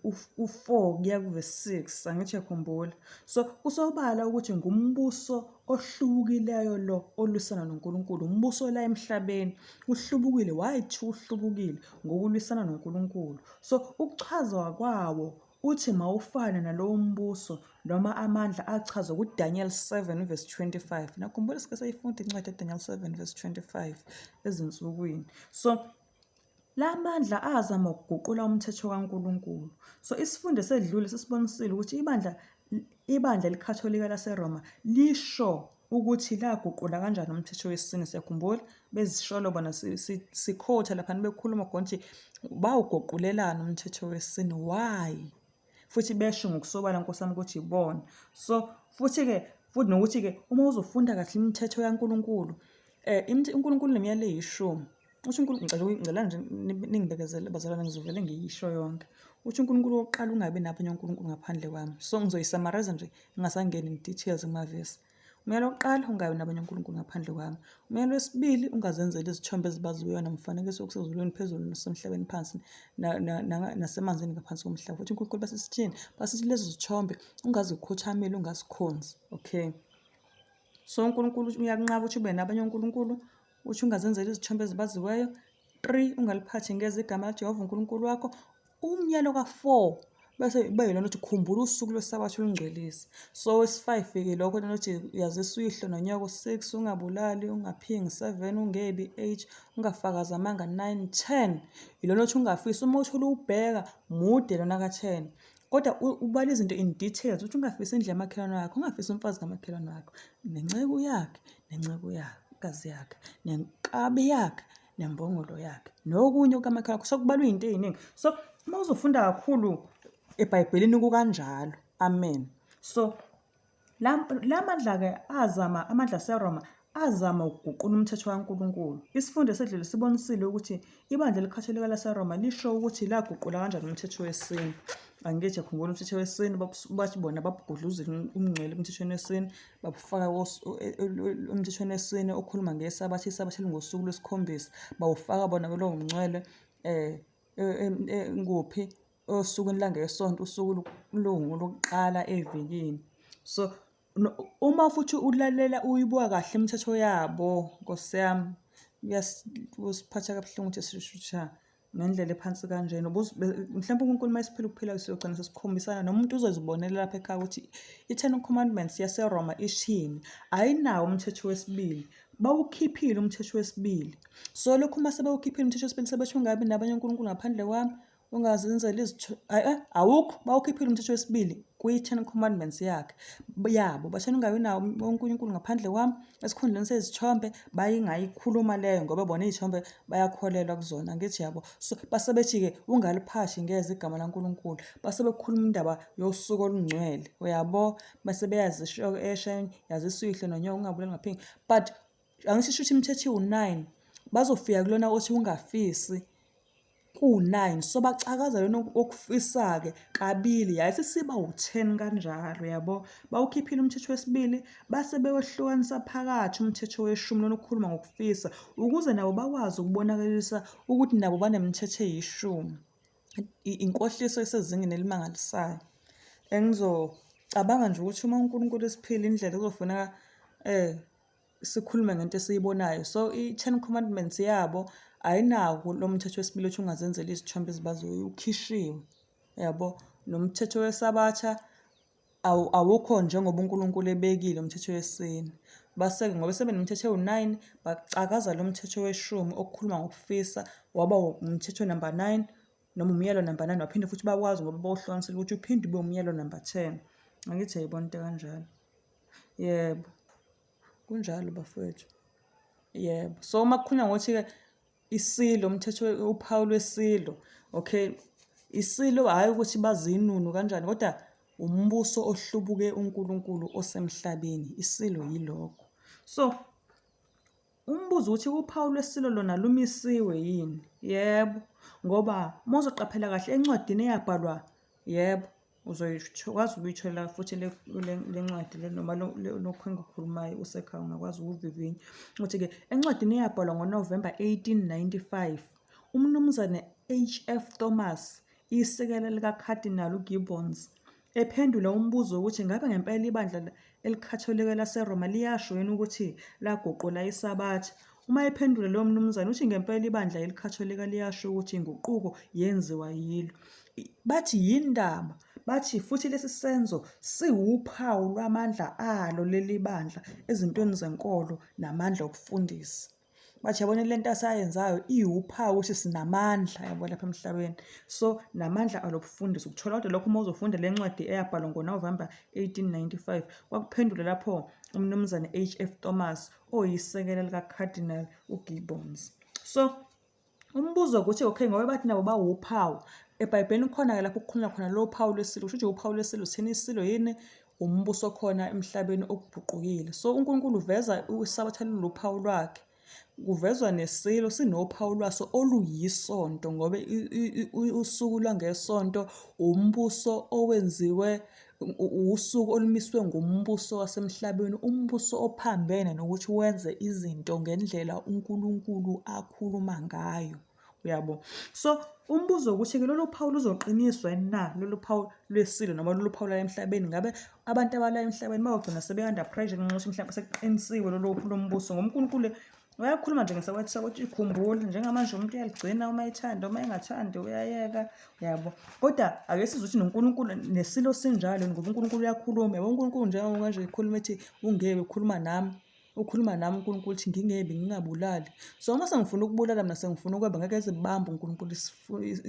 u-4 kuya kuverse 6 angithi yakhumbula. So kusobala ukuthi ngumbuso ohlubukileyo lo olwisana noNkulunkulu, umbuso la emhlabeni uhlubukile, why kuthiwa uhlubukile? Ngokulwisana noNkulunkulu. So ukuchazwa kwawo uthi mawufane nalowo mbuso noma amandla achazwa kuDaniel 7 verse 25. Nakhumbula sike sayifunda incwadi yaDaniel 7 verse 25 ezinsukwini. So La mandla azama ukuguqula umthetho kaNkulunkulu. So isifundo esedlule sisibonisile ukuthi ibandla ibandla eliKhatholika laseRoma lisho ukuthi laguqula kanjani umthetho wesine. Siyakhumbula bezisholo bona sikhotha laphana bekhuluma khona ukuthi bawuguqulelani umthetho wesine, why? Futhi besho ngokusobala Nkosi yami ukuthi ibona. So futhi-ke futhi nokuthi-ke uma uzofunda kahle imithetho kaNkulunkulu, uNkulunkulu unemiyalelo eyishumi. Uthi uNkulunkulu, ngicela ngicela nje ningibekezele bazalwane ngizovele ngiyisho yonke. Uthi uNkulunkulu wokuqala ungabi nabanye onkulunkulu ngaphandle kwami. So ngizoyisamariza nje ngingasangeni in details kumavesi. Umyalo wokuqala ungabi nabanye onkulunkulu ngaphandle kwami. Umyalo wesibili ungazenzeli izithombe ezibaziweyo nomfanekiso okusezulwini phezulu nasemhlabeni phansi nasemanzini ngaphansi komhlaba. Futhi uNkulunkulu basisithini? Basithi lezo zithombe ungazikhothameli ungazikhonzi. Okay. So uNkulunkulu uyakunqaba ukuthi ube nabanye onkulunkulu. Uthi ungazenzeli izithombe ezibaziweyo. 3 ungaliphathi ngeze igama laJehova uNkulunkulu wakho. Umyalo ka-4 bese iba yilona uthi khumbula usuku lwesabatha ulungcwelise. So wesi-5-ke lokho lona uthi yazisa uyihlo nonyoko. 6 ungabulali, ungaphingi. 7 ungebi. 8 ungafakazi amanga. 9 10 yilona othi ungafisi. Uma uthole uwubheka mude lona ka-10 kodwa ubala izinto in details uthi ungafisi indlu yamakhelwane wakho, ungafisi umfazi kamakhelwane wakho, nenceku yakhe, nenceku yakhe, kazi yakhe, nenkabi yakhe. nembongolo yakhe nokunye kukamakhelwane wakho. Sekubalwa izinto ey'ningi. So uma uzofunda kakhulu eBhayibhelini kukanjalo. Amen. So La mandla-ke azama, amandla aseRoma azama ukuguqula umthetho kaNkulunkulu. Isifundo esedlule sibonisile ukuthi ibandla eliKhatholika laseRoma lisho ukuthi laguqula kanjani umthetho wesine. Angithi khumbula umthetho wesine bathi bona babugudluzile umngcele emthethweni wesine babufaka e, e, emthethweni wesine okhuluma ngesabatha, isabatha elingosuku lwesikhombisa bawufaka bona kulowo mngcwele um kuphi osukwini langeSonto, usuku lokuqala evikini. So, uma futhi ulalela uyibuka kahle imithetho yabo, Nkosi yami, kusiphatha kabuhlungu ukuthi sishusha ngendlela ephansi kanjena. Mhlawumpe uNkulunkulu uma esiphila ukuphila siyogcina sesikhombisana noma umuntu uzozibonela lapha ekhaya ukuthi i-Ten Commandments yaseRoma ishini. Ayinawo umthetho wesibili. Bawukhiphile umthetho wesibili. So lokhu uma sebewukhiphile umthetho wesibili sebesho ungabi nabanye onkulunkulu ngaphandle kwami, Ungazenzeli izitho ayi eh, awukho bawukhiphile umthetho wesibili kwi-Ten Commandments yakhe yabo bathena ungabi nawo uNkulunkulu ngaphandle kwami esikhundleni sezithombe bayingayikhuluma leyo ngoba bona iy'thombe bayakholelwa kuzona angithi yabo so base bethi-ke ungaliphashi ngeze igama laNkulunkulu base bekhuluma indaba yosuku olungcwele uyabo base beyazisho esha yazisa uyihlo nonyoko ungabulali ngaphingi but angisho ukuthi imithetho iwu-nine bazofika kulona othi ungafisi Kuwu-nine, so bacakaza lona okufisa-ke kabili yayisisiba u-ten kanjalo yabo. Bawukhiphile umthetho wesibili base bewehlukanisa phakathi umthetho weshumi lona okhuluma ngokufisa ukuze nabo bakwazi ukubonakalisa ukuthi nabo banemithetho eyishumi. Inkohliso esezingeni elimangalisayo. Engizocabanga nje ukuthi uma uNkulunkulu esiphile indlela kuzofuneka sikhulume ngento esiyibonayo. So i-Ten Commandments yabo ayinawo lo mthetho wesibili othi ungazenzeli izithombe ezibaziwe, ukhishiwe yabo. Nomthetho weSabatha awukho njengoba uNkulunkulu ebekile umthetho wesine. Base-ke ngoba sebenemithetho ewu-nine bacakaza lo mthetho weshumi okhuluma ngokufisa waba umthetho number 9 noma umyalo number 9 waphinde futhi bakwazi ngoba bawuhlukanisile ukuthi uphinde ube umyalo number 10. Angithi yayibona into kanjalo. Yebo. Kunjalo bafowethu. Yebo. So uma kukhulunywa ngokuthi-ke isilo umthetho uphawu lwesilo, okay, isilo hhayi ukuthi bazinunu kanjani kodwa umbuso ohlubuke uNkulunkulu osemhlabeni, isilo yilokho. So umbuzo ukuthi uphawu lwesilo lona lumisiwe yini? Yebo, ngoba uma uzoqaphela kahle encwadini eyabhalwa, yebo, Uzokwazi ukuyithola futhi le ncwadi le noma lokhu engikukhulumayo usekhaya ungakwazi ukuvivinya. Ukuthi-ke encwadini eyabhalwa ngoNovemba 1895, uMnumzane HF Thomas, isekela likaKhadinali uGibbons, ephendula umbuzo wokuthi ngabe ngempela ibandla eliKhatholika laseRoma liyasho yini ukuthi laguqula iSabatha, uma ephendula lowo mnumzane uthi ngempela ibandla eliKhatholika liyasho ukuthi inguquko yenziwa yilo. Bathi yindaba, bathi futhi lesi senzo siwuphawu lwamandla alo leli bandla ezintweni zenkolo namandla okufundisa. Bathi yabona le nto asayenzayo iwuphawu ukuthi sinamandla yabo lapha emhlabeni. So namandla alobufundisi ukuthola kodwa lokho uma uzofunda le ncwadi eyabhalwa ngoNovemba 1895 kwakuphendula lapho uMnumzane HF Thomas oyisekela likaCardinal uGibbons. So Umbuzo ukuthi okay ngoba bathi nabo bawuphawu. EBhayibhelini kukhona-ke lapho kukhulunywa khona lo phawu lwesilo. Kusho ukuthi uphawu lwesilo sithini isilo yini? Umbuso okhona emhlabeni okubhuqukile. So uNkulunkulu uveza isabatha liluphawu lwakhe. Kuvezwa nesilo sinophawu lwaso oluyisonto ngoba usuku lwangesonto umbuso owenziwe usuku olumiswe ngumbuso wasemhlabeni, umbuso ophambene nokuthi wenze izinto ngendlela uNkulunkulu akhuluma ngayo. Uyabo? So umbuzo ukuthi-ke lolu phawu luzoqiniswa na lolu phawu lwesilo noma lolu phawu lwala emhlabeni ngabe abantu abala emhlabeni bayogcina sebe-under pressure ngenxa yokuthi mhlawumbe sekuqinisiwe lolu lombuso ngoba uNkulunkulu Uyakhuluma nje ngesabatha sakuthi ikhumbule njengamanje umuntu uyaligcina uma ethanda uma engathandi uyayeka uyabo kodwa ake sizwe ukuthi noNkulunkulu nesilo sinjalo ngoba uNkulunkulu uyakhuluma yabo uNkulunkulu njengoba kanje ekhuluma ethi ungebe ukhuluma nami ukhuluma nami uNkulunkulu ukuthi ngingebi ngingabulali so uma sengifuna ukubulala mina sengifuna ukweba ngeke ezibambe uNkulunkulu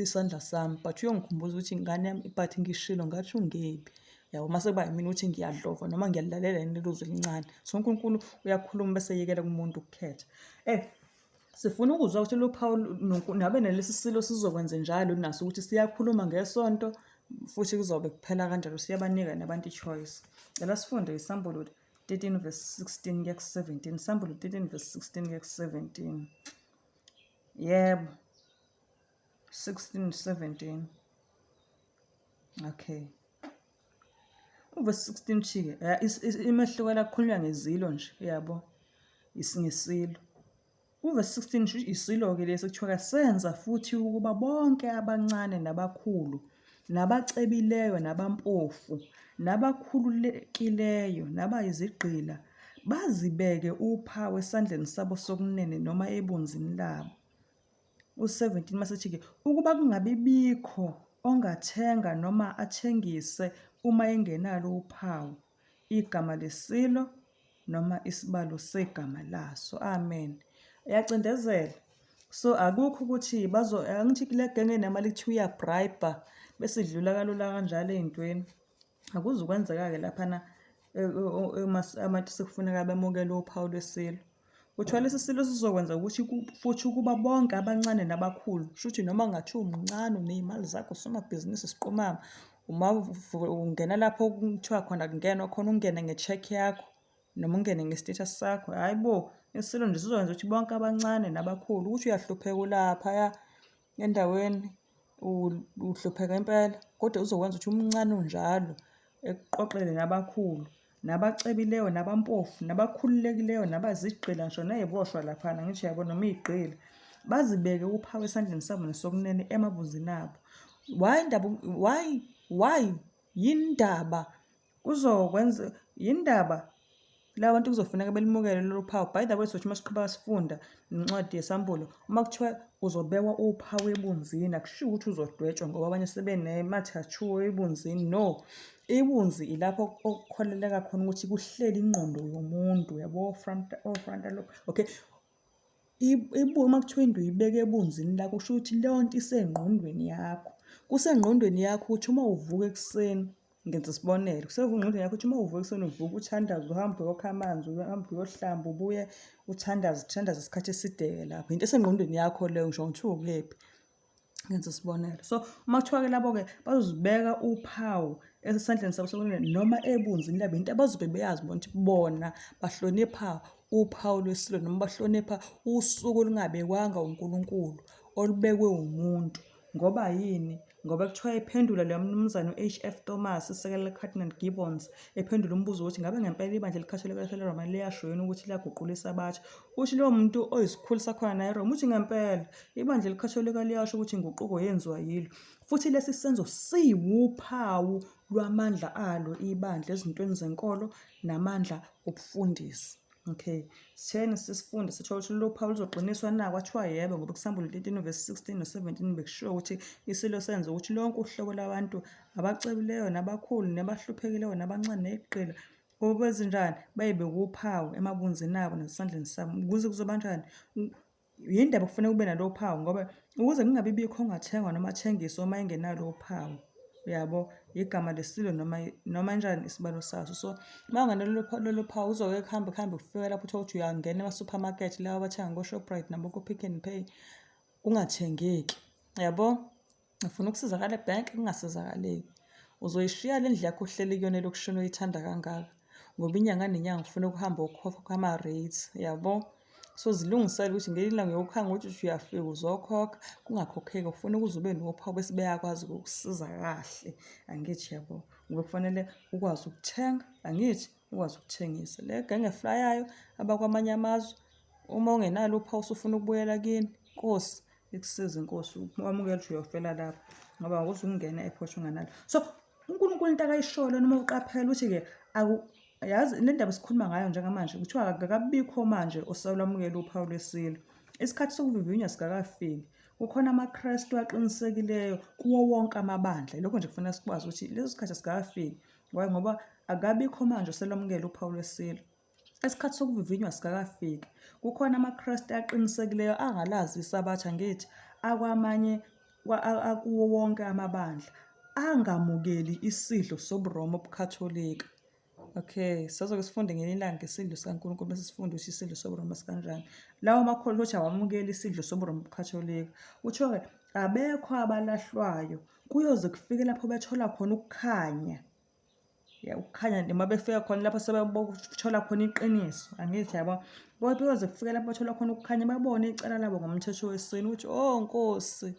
isandla sami but uyongikhumbuza ukuthi ingane yami but ngishilo ngathi ungebi Yabo mase kuba yimina ukuthi ngiyadlova noma ngiyalilalela yini lelo zwi elincane. So uNkulunkulu uyakhuluma bese eyekela kumuntu ukukhetha. Eh Sifuna ukuzwa ukuthi lolu phawu nabe nalesi silo sizokwenze njalo naso ukuthi siyakhuluma ngesonto futhi kuzobe kuphela kanjalo siyabanika nabantu i-choice. Cela sifunde iSambulo 13 verse 16 kuya ku-17. Sambulo 13 verse 16 kuya ku-17. Yebo. 16 17. Okay. Uvesi 16 uthi-ke imehluko la kukhulunywa ngezilo nje yabo ngesilo. Uvesi 16 usho isilo-ke lesi kuthiwa senza futhi ukuba bonke abancane nabakhulu nabacebileyo nabampofu nabakhululekileyo nabayizigqila bazibeke uphawu esandleni sabo sokunene noma ebunzini labo. U-17 masethi-ke ukuba kungabi bikho ongathenga noma athengise uma engenalo uphawu, igama lesilo noma isibalo segama laso. Amen. Uyacindezela. So akukho ukuthi bazo angithi kule genge enamali kuthiwa uyabribe bese idlula kalula kanjalo ey'ntweni. Akuzukwenzeka-ke laphana eh, eh, eh, abantu sekufuneka bemukele uphawu lwesilo. Kuthiwa lesi silo sizokwenza ukuthi futhi ukuba bonke abancane nabakhulu, shuthi noma kungathiwa umncane uney'mali zakho usomabhizinisi siqumama, uma ungena lapho kuthiwa khona kungenwa khona ungene nge-cheque yakho noma ungene nge-status sakho, hhayi bo, isilo nje sizokwenza ukuthi bonke abancane nabakhulu ukuthi uyahlupheka ulaphaya endaweni uhlupheka impela kodwa uzokwenza ukuthi umncane unjalo ekuqoqele nabakhulu nabacebileyo nabampofu nabakhululekileyo nabazigqila ngisho ney'boshwa laphana ngisho yabo noma iy'gqila bazibeke uphawu esandleni sabo nesokunene emabunzini abo. Why ndaba why why yindaba Kuzokwenza yindaba laba bantu kuzofuneka belimukele lolu phawu. By the way, sothi uma siqhubeka sifunda incwadi yesambulo, uma kuthiwa uzobekwa uphawu ebunzini, akushiwo ukuthi uzodwetshwa ngoba abanye sebenema-tattoo ebunzini. No, ibunzi ilapho okukholeleka khona ukuthi kuhleli ingqondo yomuntu, yabo, frontal lobe. Okay, Uma kuthiwa into uyibeka ebunzini lakho kusho ukuthi leyo nto isengqondweni yakho. Kusengqondweni yakho ukuthi uma uvuka ekuseni, ngenza isibonelo, kusengqondweni yakho ukuthi uma uvuka ekuseni uvuka uthandaze uhambe uyokha amanzi, uhambe uyohlamba ubuye uthandaze, uthandaze isikhathi eside-ke lapho. Into esengqondweni yakho leyo ngisho kuthiwa ukephi. Ngenza isibonelo. So uma kuthiwa-ke labo-ke bazozibeka uphawu esandleni sabo sokunene noma ebunzini labo, into abazobe beyazi bona ukuthi bona bahlonipha uphawu lwesilo noma bahlonipha usuku olungabekwanga uNkulunkulu olubekwe umuntu. Ngoba yini? Ngoba kuthiwa ephendula loya mnumzane u-H.F. Thomas, isekela likaCardinal Gibbons, ephendula umbuzo wokuthi ngabe ngempela ibandla eliKhatholika laseRoma liyasho yini ukuthi liyaguqula isabatha, uthi lowo muntu oyisikhulu sakhona naye eRoma uthi ngempela ibandla eliKhatholika liyasho ukuthi inguquko yenziwa yilo. Futhi lesi senzo siwuphawu lwamandla alo ibandla ezintweni zenkolo namandla obufundisi. Okay. Sitheni sisifunde sithola ukuthi lolu phawu luzoqiniswa na? Kwathiwa yebo ngoba kuSambulo 13 verse 16 no-17 bekushiwo ukuthi isilo senza ukuthi lonke uhlobo lwabantu abacebileyo nabakhulu nabahluphekileyo nabancane nezigqila kube zinjani bayibe kuphawu emabunzini abo nasesandleni sabo ukuze kuzoba njani Yindaba kufanele kube nalo phawu ngoba ukuze kungabi bikho ongathengwa noma athengiswe uma engenalo uphawu. Uyabo? Igama lesilo noma noma njani isibalo saso. So uma ungenalo lolo phawu uzoke kuhambe kuhambe kufike lapho uthole ukuthi uyangena ema-supermarket lawa abathenga ko-Shoprite naboko-Pick n Pay kungathengeki. Uyabo? Ufuna ukusizakala ebhenki kungasizakaleki. Uzoyishiya le ndlu yakho ohleli kuyona elokishini oyithanda kangaka ngoba inyanga nenyanga ufuna ukuhamba ukhokha ama-rates, yabo? So zilungisele ukuthi ngelinye ilanga uyokhanga ukuthi uthi uyafika uzokhokha kungakhokheki, ufuna ukuze ube nophawu bese beyakwazi ukukusiza kahle, angithi yabo? Ngoba kufanele ukwazi ukuthenga, angithi? Ukwazi ukuthengisa. Le genge eflayayo abakwamanye amazwe, uma ungenalo uphawu usufuna ukubuyela kini, Nkosi, ikusize inkosi wamukela ukuthi uyofela lapho ngoba awuze ukungena e-airport unganalo. So uNkulunkulu into akayishoyo noma uqaphela ukuthi-ke yazi le ndaba esikhuluma ngayo njengamanje kuthiwa akakabikho manje oselwamukela uphawu lwesilo. Isikhathi sokuvivinywa sikakafiki. Kukhona amaKristu aqinisekileyo kuwo wonke amabandla. Lokho nje kufanele sikwazi ukuthi leso sikhathi asikakafiki. Why? Ngoba akabikho manje oselwamukela uphawu lwesilo. Isikhathi sokuvivinywa sikakafiki. Kukhona amaKristu aqinisekileyo angalazi iSabatha ngithi akwamanye akuwo wonke amabandla angamukeli isidlo sobuRoma obuKhatholika. Okay, sazoke sifunde ngelinye ilanga ngesidlo sikaNkulunkulu bese sifunda ukuthi isidlo sobuRoma sikanjani. Lawo makholwa ukuthi awamukeli isidlo sobuRoma ubuKhatholika. Kuthiwa-ke abekho abalahlwayo, kuyoze kufike lapho bethola khona ukukhanya. Ya, ukukhanya noma befika khona lapho sebethola khona iqiniso, angithi yabo. Kodwa kuyoze kufike lapho bethola khona ukukhanya babone icala labo ngomthetho wesine ukuthi oh Nkosi,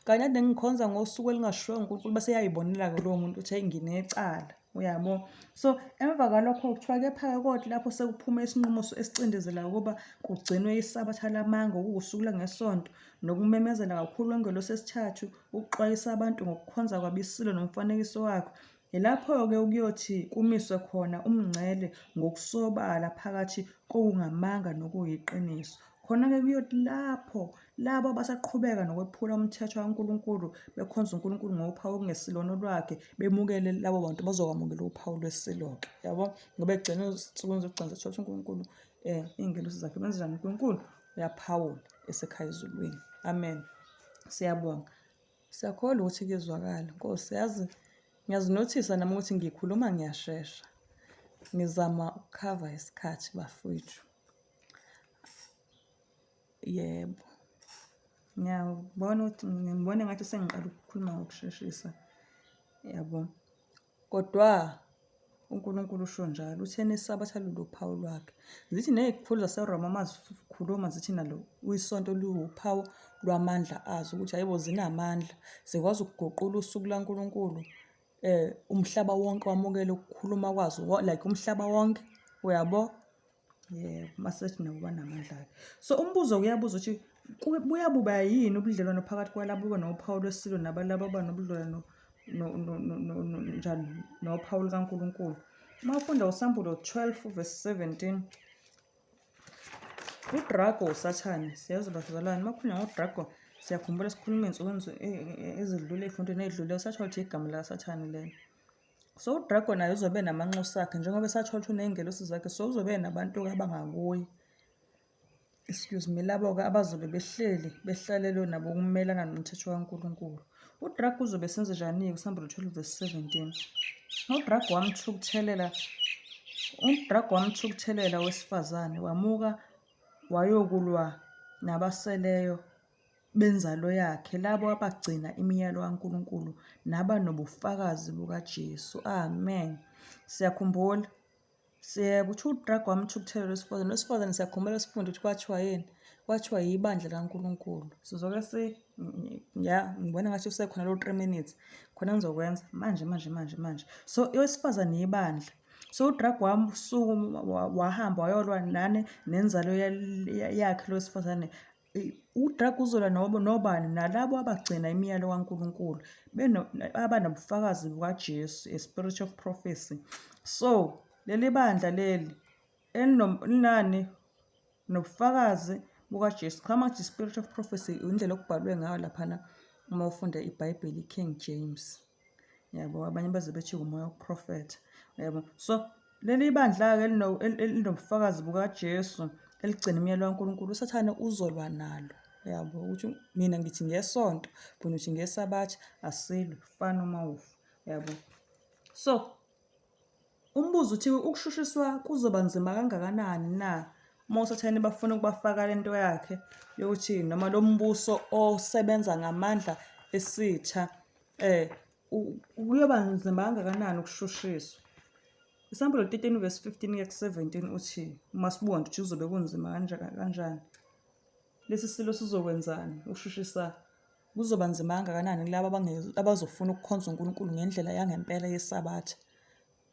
kanye kade ngikhonza ngosuku elingashiwo uNkulunkulu bese eyayibonela-ke lowo muntu ukuthi hheyi nginecala. Uyabo? So emva kwalokho kuthiwa kepha-ke kodwa lapho sekuphume isinqumo esicindezelayo ukuba kugcinwe isabatha lamanga okuwusuku lwangesonto nokumemezela kakhulu kwengelosi esithathu ukuxwayisa abantu ngokukhonza kwabo isilo nomfanekiso wakhe. Yilapho-ke okuyothi kumiswe khona umngcele ngokusobala phakathi kokungamanga nokuyiqiniso. Khona-ke kuyothi lapho labo abasaqhubeka nokwephula umthetho kaNkulunkulu bekhonza uNkulunkulu ngophawu okungesilona olwakhe bemukele labo bantu bazokwamukela uphawu lwesilo-ke yabo ngoba ekugcineni ezinsukwini zokugcina sithola ukuthi uNkulunkulu um iy'ngelosi zakhe benza njani uNkulunkulu uyaphawula esekhaya ezulwini. Amen. Siyabonga. Siyakholwa ukuthi kuyezwakala. Nkosi, yazi ngiyazinothisa nami ukuthi ngikhuluma ngiyashesha. Ngizama ukukhava isikhathi bafowethu. Yebo. Ngiyabona ukuthi ngibona engathi sengiqala ukukhuluma ngokusheshisa. Yabo. Kodwa uNkulunkulu usho njalo, uthena isabatha luluphawu lwakhe. Zithi nezikhulu zaseRoma uma zikhuluma zithi nalo isonto liwuphawu lwamandla azo ukuthi hayibo zinamandla zikwazi ukuguqula usuku laNkulunkulu umhlaba wonke wamukele ukukhuluma kwazo like umhlaba wonke uyabo. Yebo, masethi nabo banamandla-ke. So umbuzo uyabuza ukuthi buyabuba yini ubudlelwano phakathi kwalabo abanophawu lwesilo nabalabo abanobudlelwano njani nophawu lukaNkulunkulu. Uma ufunda uSambulo 12 verse 17 uDrago uSathane, siyazi bazalwane, uma kukhulunywa ngoDrago siyakhumbula sikhuluma ey'nsukwini ezidlule ey'fundweni ey'dlule uSathane uthi igama likaSathane lelo. So uDrago naye uzobe namanxusa akhe njengoba esathola ukuthi uney'ngelosi zakhe so uzobe nabantu-ke abangakuye. Excuse me, labo-ke abazobe behleli behlalelwe nabo ukumelana nomthetho kaNkulunkulu. UDrago uzobe esenze njani-ke uSambulo 12 verse 17. UDrago wamthukuthelela uDrago wamthukuthelela owesifazane wamuka wayokulwa nabaseleyo benzalo yakhe, labo abagcina imiyalo kaNkulunkulu nabanobufakazi bukaJesu. Amen. Siyakhumbula. Siyebo ukuthi uDrago wamthukuthelela owesifazane. Owesifazane siyakhumbula sifunde ukuthi kwathiwa yini? Kwathiwa yibandla likaNkulunkulu. Sizoke si ya ngibona ngathi usekhona lo 3 minutes. Khona ngizokwenza manje manje manje manje. So owesifazane yibandla. So uDrago wamsukuma wahamba wayolwa nane nenzalo yakhe lo wesifazane UDrago uzolwa nobani? Nalabo abagcina imiyalo kaNkulunkulu, abanobufakazi bukaJesu, a spirit of prophecy. So, leli bandla leli elinani nobufakazi bukaJesu. Cha manje spirit of prophecy indlela okubhalwe ngayo laphana uma ufunda iBhayibheli iKing James. Yabo abanye baze bethi umoya wokuprofetha. Yabo. So leli bandla-ke elinobufakazi bukaJesu eligcina imiyalo kaNkulunkulu uSathane uzolwa nalo. Yabo ukuthi mina ngithi ngesonto, wena uthi ngesabatha, asilwi, fana uma ufa. Yabo. So Umbuzo uthi ukushushiswa kuzoba nzima kangakanani na uma uSathane bafuna ukubafaka le nto yakhe yokuthi noma lo mbuso osebenza ngamandla esitha eh kuyoba nzima kangakanani ukushushiswa. Isambulo 13 verse 15 kuya ku-17 uthi uma sibuka nje ukuthi kuzobe kunzima kanjani. Lesi silo sizokwenzani ukushushisa kuzoba nzima kangakanani kulabo abazofuna ukukhonza uNkulunkulu ngendlela yangempela yeSabatha.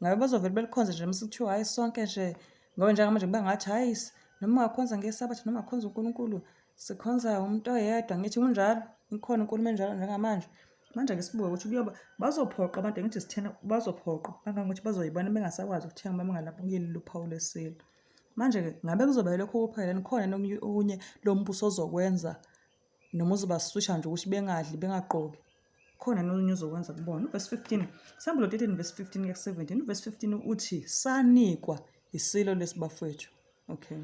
Ngabe bazovele belikhonze nje mase kuthiwa hhayi sonke nje ngoba njengamanje kuba ngathi hhayi noma ungakhonza ngeSabatha noma ungakhonza uNkulunkulu sikhonza umuntu oyedwa ngithi kunjalo ikhona inkulumo enjalo njengamanje. Manje-ke sibuke ukuthi kuyoba bazophoqa abantu angithi sithena bazophoqwa kangangokuthi bazoyibona bengasakwazi ukuthenga uma bengalapukile luphawu lwesilo. Manje-ke ngabe kuzoba yilokho kuphela yini khona yini okunye lo mbuso ozokwenza noma uzobaswisha nje ukuthi bengadli bengagqoki khona nokunye uzokwenza kubona uvesi 15 Sambulo 13 verse 15 kuya ku-17 uvesi 15 uthi sanikwa isilo lesi bafowethu okay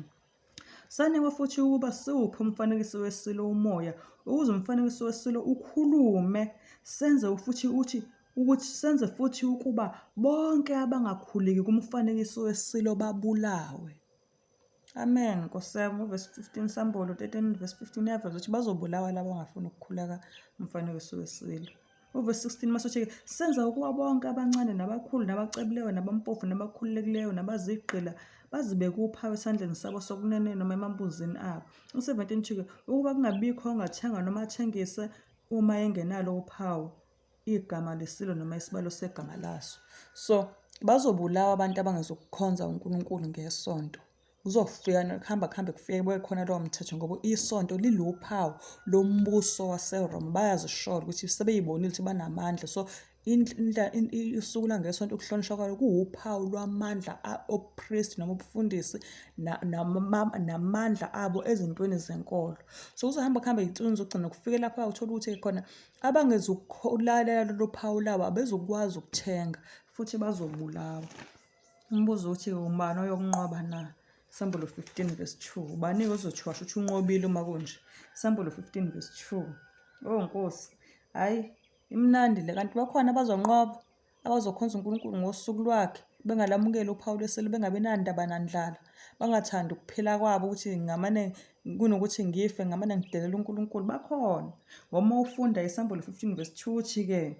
sanikwa futhi ukuba siwuphe umfanekiso wesilo umoya ukuze umfanekiso wesilo ukhulume senze futhi uthi Ukuthi senze futhi ukuba bonke abangakhuleki kumfanekiso wesilo babulawe. Amen Nkosi yami uvesi 15 Sambulo 13 verse 15 iyaveza ukuthi bazobulawa labo abangafuni ukukhuleka umfanekiso wesilo. Uvesi 16 masuthi senza ukuba bonke abancane nabakhulu nabacebileyo nabampofu nabakhululekileyo nabazigqila bazibeke uphawu esandleni sabo sokunene noma emambuzini abo. U-17 uthi-ke ukuba kungabikho ongathenga noma athengise uma engenalo uphawu igama lesilo noma isibalo segama laso. So bazobulawa abantu abangezokukhonza uNkulunkulu ngesonto. Kuzofika kuhamba kuhambe kufike kube khona lowo mthetho ngoba isonto liluphawu lombuso waseRoma. Bayazishola ukuthi sebeyibonile ukuthi banamandla. So usuku langesonto ukuhlonishwa kwalo kuwuphawu lwamandla obupristi noma ubufundisi namandla abo ezintweni zenkolo. So kuzohamba kuhambe iy'nsuku zokugcina kufike lapho uthola ukuthi khona Abangezukulalela lolu phawu labo abezukwazi ukuthenga futhi bazobulawa. Umbuzo uthi ubani oyokunqoba na? Sambulo 15 verse 2. Ubani-ke ozothiwa shuthi unqobile uma kunje? Sambulo 15 verse 2. Oh Nkosi, hhayi imnandi le kanti bakhona abazonqoba. abazokhonza uNkulunkulu ngosuku lwakhe, bengalamukeli uphawu lwesilo, bengabi nandaba nandlala, bangathandi ukuphila kwabo ukuthi ngamane kunokuthi ngife ngamane ngidelele uNkulunkulu. Bakhona. Ngoba uma ufunda iSambulo 15 verse 2 uthi-ke,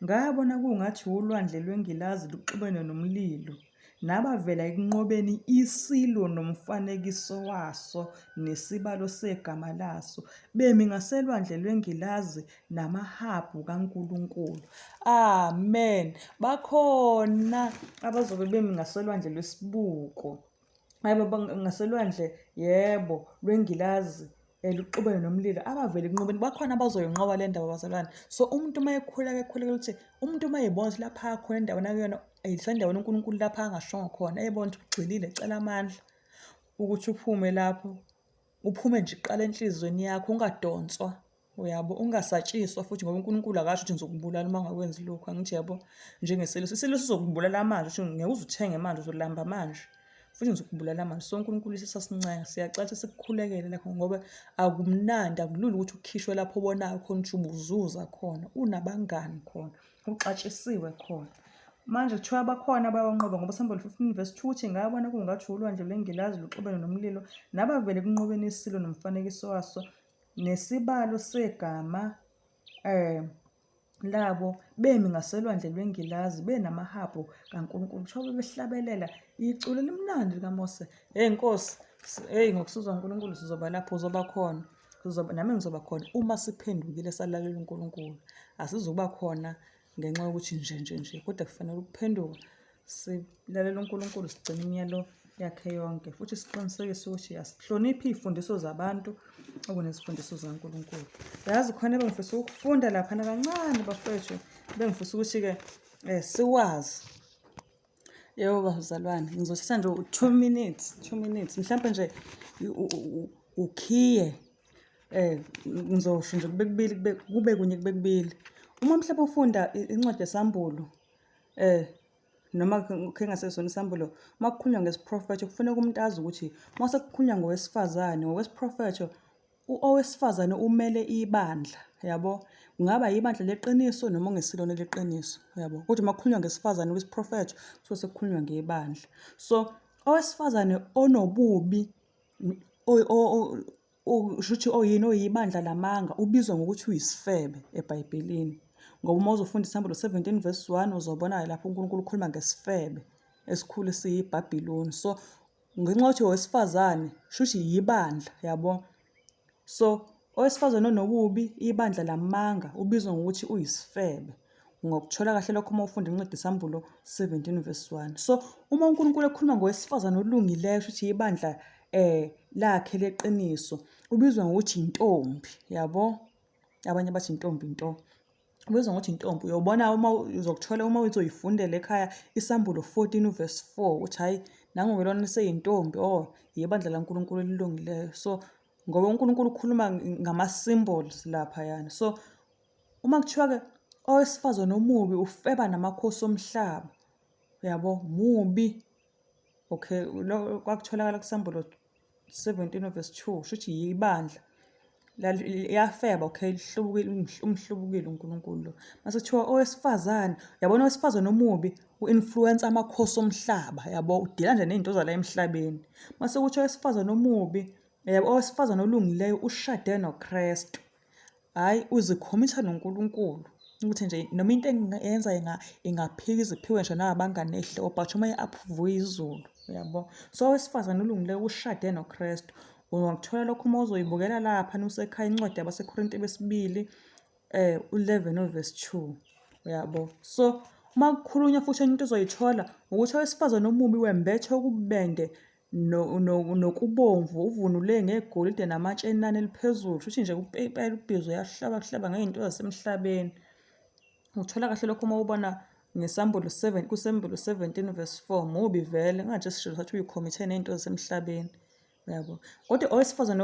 ngabona kungathi ulwandle lwengilazi luxubene nomlilo, nabavela ekunqobeni isilo nomfanekiso waso nesibalo segama laso, bemi ngaselwandle lwengilazi namahabhu kaNkulunkulu. Amen. Bakhona abazobe bemi ngasolwandle lwesibuko. Hayibo ngasolwandle yebo lwengilazi eluxubene nomlilo abavele ekunqobeni bakhona abazoyinqoba le ndaba bazalwane. So umuntu uma ekhuleka ekhulekela ukuthi umuntu uma ebona ukuthi lapha akhona endaweni akuyona eyisendaweni uNkulunkulu lapha angashongo khona ebona ukuthi ugxilile cela amandla ukuthi uphume lapho uphume nje iqala enhliziyweni yakho ungadonswa Uyabo, ungasatshiswa futhi ngoba uNkulunkulu akasho ukuthi ngizokubulala uma ungakwenzi lokhu, angithi yabo, njengesilo. Isilo sizokubulala manje, usho ngeke uze uthenge manje, uzolamba manje. Futhi ngizokubulala manje. So uNkulunkulu isisasincenge, siyacela ukuthi sikukhulekele lapho ngoba akumnandi, akulula ukuthi ukhishwe lapho obonayo khona ukuthi ubuzuza khona, unabangani khona, uxatshisiwe khona. Manje kuthiwa bakhona abayonqoba ngoba Sambulo 15 verse 2 uthi ngabona kungathi ulwandle lwengilazi luxubene nomlilo nabavele ekunqobeni isilo nomfanekiso waso nesibalo segama eh labo bemi ngasolwandle lwengilazi benamahabhu kaNkulunkulu kuthiwa bebehlabelela iculo elimnandi likaMose. Hey Nkosi, hey ngokusizwa uNkulunkulu sizoba lapho uzoba khona. Sizoba nami ngizoba khona uma siphendukile salalela uNkulunkulu. Asizukuba khona ngenxa yokuthi nje nje nje kodwa kufanele ukuphenduka silalela uNkulunkulu sigcine imiyalo yakhe yonke futhi siqinisekise ukuthi asihloniphi iy'fundiso zabantu okunezifundiso zikaNkulunkulu. Yazi khona ebengifisa ukufunda laphana kancane bafowethu bengifisa ukuthi-ke um sikwazi. Yebo bazalwane, ngizothatha nje u-two minutes, two minutes mhlampe nje ukhiye ngizosho nje kube kubili kube kube kunye kube kubili. Uma mhlawumbe ufunda incwadi yeSambulo noma khe ngasesona iSambulo, uma kukhulunywa ngesiprofetho kufuneka umuntu azi ukuthi uma sekukhulunywa ngowesifazane, ngokwesiprofetho owesifazane umele ibandla, yabo. Kungaba ibandla leqiniso noma ongesilona leqiniso, yabo. Kodwa uma kukhulunywa ngesifazane kwisiprofetho kusuke sekukhulunywa ngebandla. So owesifazane onobubi shuthi oyini oyibandla lamanga ubizwa ngokuthi uyisifebe eBhayibhelini. Ngoba uma uzofunda iSambulo 17 verse 1 uzobona lapho uNkulunkulu ukhuluma ngesifebe esikhulu esiyiBhabhiloni. So ngenxa yokuthi owesifazane shuthi yibandla yabo. So owesifazane onobubi ibandla lamanga ubizwa ngokuthi uyisifebe. Ungakuthola kahle lokho uma ufunda incwadi yeSambulo 17 verse 1. So uma uNkulunkulu ekhuluma ngowesifazane olungileyo shuthi ibandla lakhe leqiniso ubizwa ngokuthi intombi yabo. Abanye bathi intombi nto. Ubizwa ngokuthi intombi uyobona uma uzokuthola uma uzoyifundela ekhaya iSambulo 14 verse 4 uthi hayi nangu-ke lona eseyintombi oh yibandla laNkulunkulu elilungileyo. So ngoba uNkulunkulu ukhuluma ngama-symbols laphayana. So Uma kuthiwa-ke owesifazane omubi ufeba namakhosi omhlaba, uyabo, mubi. Okay, kwakutholakala kuSambulo 17 verse 2, shuthi yibandla. Liyafeba, okay, lihlubukile, umhlubukile uNkulunkulu lo. Mase kuthiwa owesifazane, yabona owesifazane omubi u-influence amakhosi omhlaba, yabo, udila nje ney'nto zala emhlabeni. Mase kuthi owesifazane omubi, yabo, owesifazane olungileyo ushade noKristu. Hhayi, uzikhomitha noNkulunkulu ukuthi nje noma into engiyenza ingaphika iziphiwe nje nabangani ney'hlobo but uma i-approve-we izulu, uyabo. So owesifazane olungileyo ushade noKristu. Ungakuthola lokho uma uzoyibukela lapha usekhaya incwadi yabaseKorinte besibili u-11 uverse 2, uyabo. So uma kukhulunywa futhi enye into ozoyithola ukuthi owesifazane omubi wembethe okububende nokubomvu uvunule ngegolide namatshe enani eliphezulu shuthi nje impela ubhizi uyahlaba kuhlaba ngey'nto zasemhlabeni. Uthola kahle lokho uma ubona ngesambulo 7 kusembulo 17 verse 4 mubi vele ngathi sishilo sathi uyikhomithe ney'nto zasemhlabeni. Uyabo? Kodwa owesifazane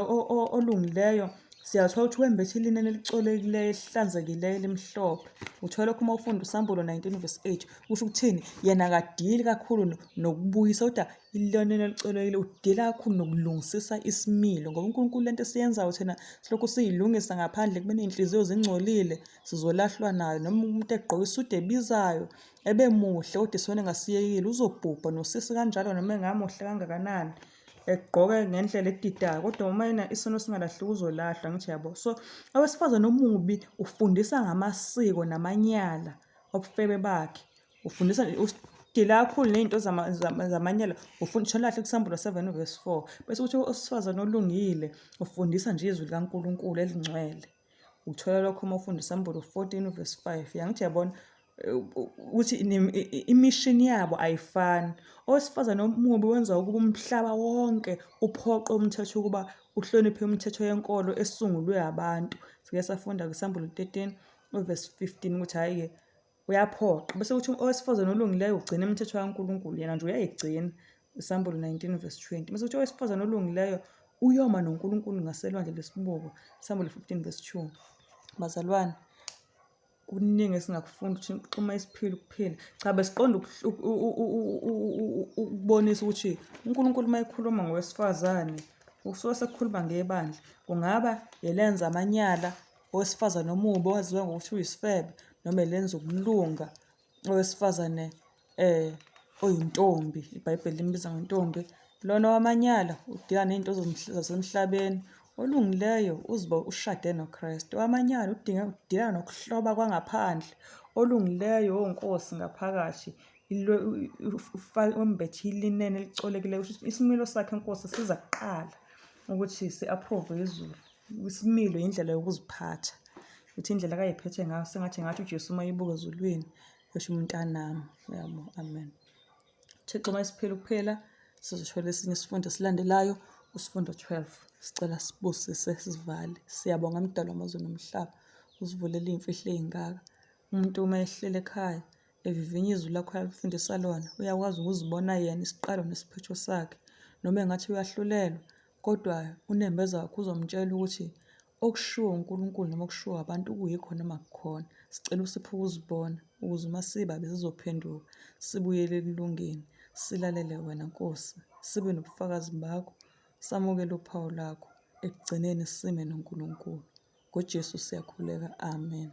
olungileyo siyathola ukuthi wembethe ilineni elicolekileyo elihlanzekileyo elimhlophe. Uthola lokho uma ufunda uSambulo 19 verse 8 kusho ukuthini? Yena akadili kakhulu nokubuyisa kodwa ilineni elicolekile udila kakhulu nokulungisisa isimilo ngoba uNkulunkulu lento esiyenzayo thina silokhu siyilungisa ngaphandle kube ney'nhliziyo zingcolile sizolahlwa nayo noma umuntu egqoke isudu ebizayo ebe muhle kodwa isono engasiyekile uzobhubha nosisi kanjalo noma engamuhle kangakanani egqoke ngendlela edidayo kodwa uma yena isono singalahleki uzolahlwa ngithi yabo. So owesifazane omubi ufundisa ngamasiko namanyala obufebe bakhe, ufundisa usidila kakhulu ney'nto zamanyala ufundisa lahle kuSambulo 7 verse 4 bese kuthi owesifazane olungile ufundisa nje izwi likaNkulunkulu elingcwele. Uthola lokho uma ufunda iSambulo 14 verse 5. Yangithi yabona ukuthi imishini yabo ayifani. Owesifazane omubi wenza ukuba umhlaba wonke uphoqe umthetho ukuba uhloniphe imithetho yenkolo esungulwe abantu. Sike safunda kwiSambulo 13 uverse 15 ukuthi hhayi-ke Uyaphoqa. Bese kuthi owesifazane olungileyo ugcina imithetho kaNkulunkulu, yena nje uyayigcina. Isambulo 19 verse 20. Bese kuthi owesifazane olungileyo uyoma noNkulunkulu ngaselwandle lwesibuko. Isambulo 15 verse 2. Bazalwane, kuningi esingakufunda ukuthi xuma isiphila ukuphila. Cha besiqonda ukubonisa ukuthi uNkulunkulu uma ekhuluma ngowesifazane usuke sekukhuluma ngebandla. Kungaba elenza amanyala Owesifazane omubi owaziwa ngokuthi uyisifebe noma elenza ukulunga owesifazane oyintombi, iBhayibheli limbiza ngentombi. Lona owamanyala udila ney'nto zasemhlabeni, olungileyo uziba ushade noKristu. Owamanyala udinga udila nokuhloba kwangaphandle, olungileyo owunkosi ngaphakathi wembethe ilineni elicolekileyo. Kusho ukuthi isimilo sakhe Nkosi siza kuqala ukuthi si-approve izulu. Isimilo indlela yokuziphatha. Ukuthi indlela akayiphethe ngayo sengathi ngathi uJesu uma ebuka ezulwini esho umntanami. Uyabo? Amen. Thixo uma esiphila ukuphila sizothola esinye isifundo esilandelayo usifundo 12. Sicela sibusise sivale. Siyabonga Mdali wamazwe nomhlaba usivulele iy'mfihlo ey'ngaka. Umuntu uma ehleli ekhaya evivinya izwi lakho alifundisa lona uyakwazi ukuzibona yena isiqalo nesiphetho sakhe. Noma engathi uyahlulelwa Kodwa unembeza wakhe uzomtshela ukuthi okushiwo uNkulunkulu noma okushiwo abantu kuyikho noma akukhona. Sicela usiphe ukuzibona ukuze uma sibabi sizophenduka sibuyele ekulungeni, silalele wena Nkosi, sibe nobufakazi bakho, samukele uphawu lakho, ekugcineni sime noNkulunkulu. NgoJesu siyakhuleka. Amen.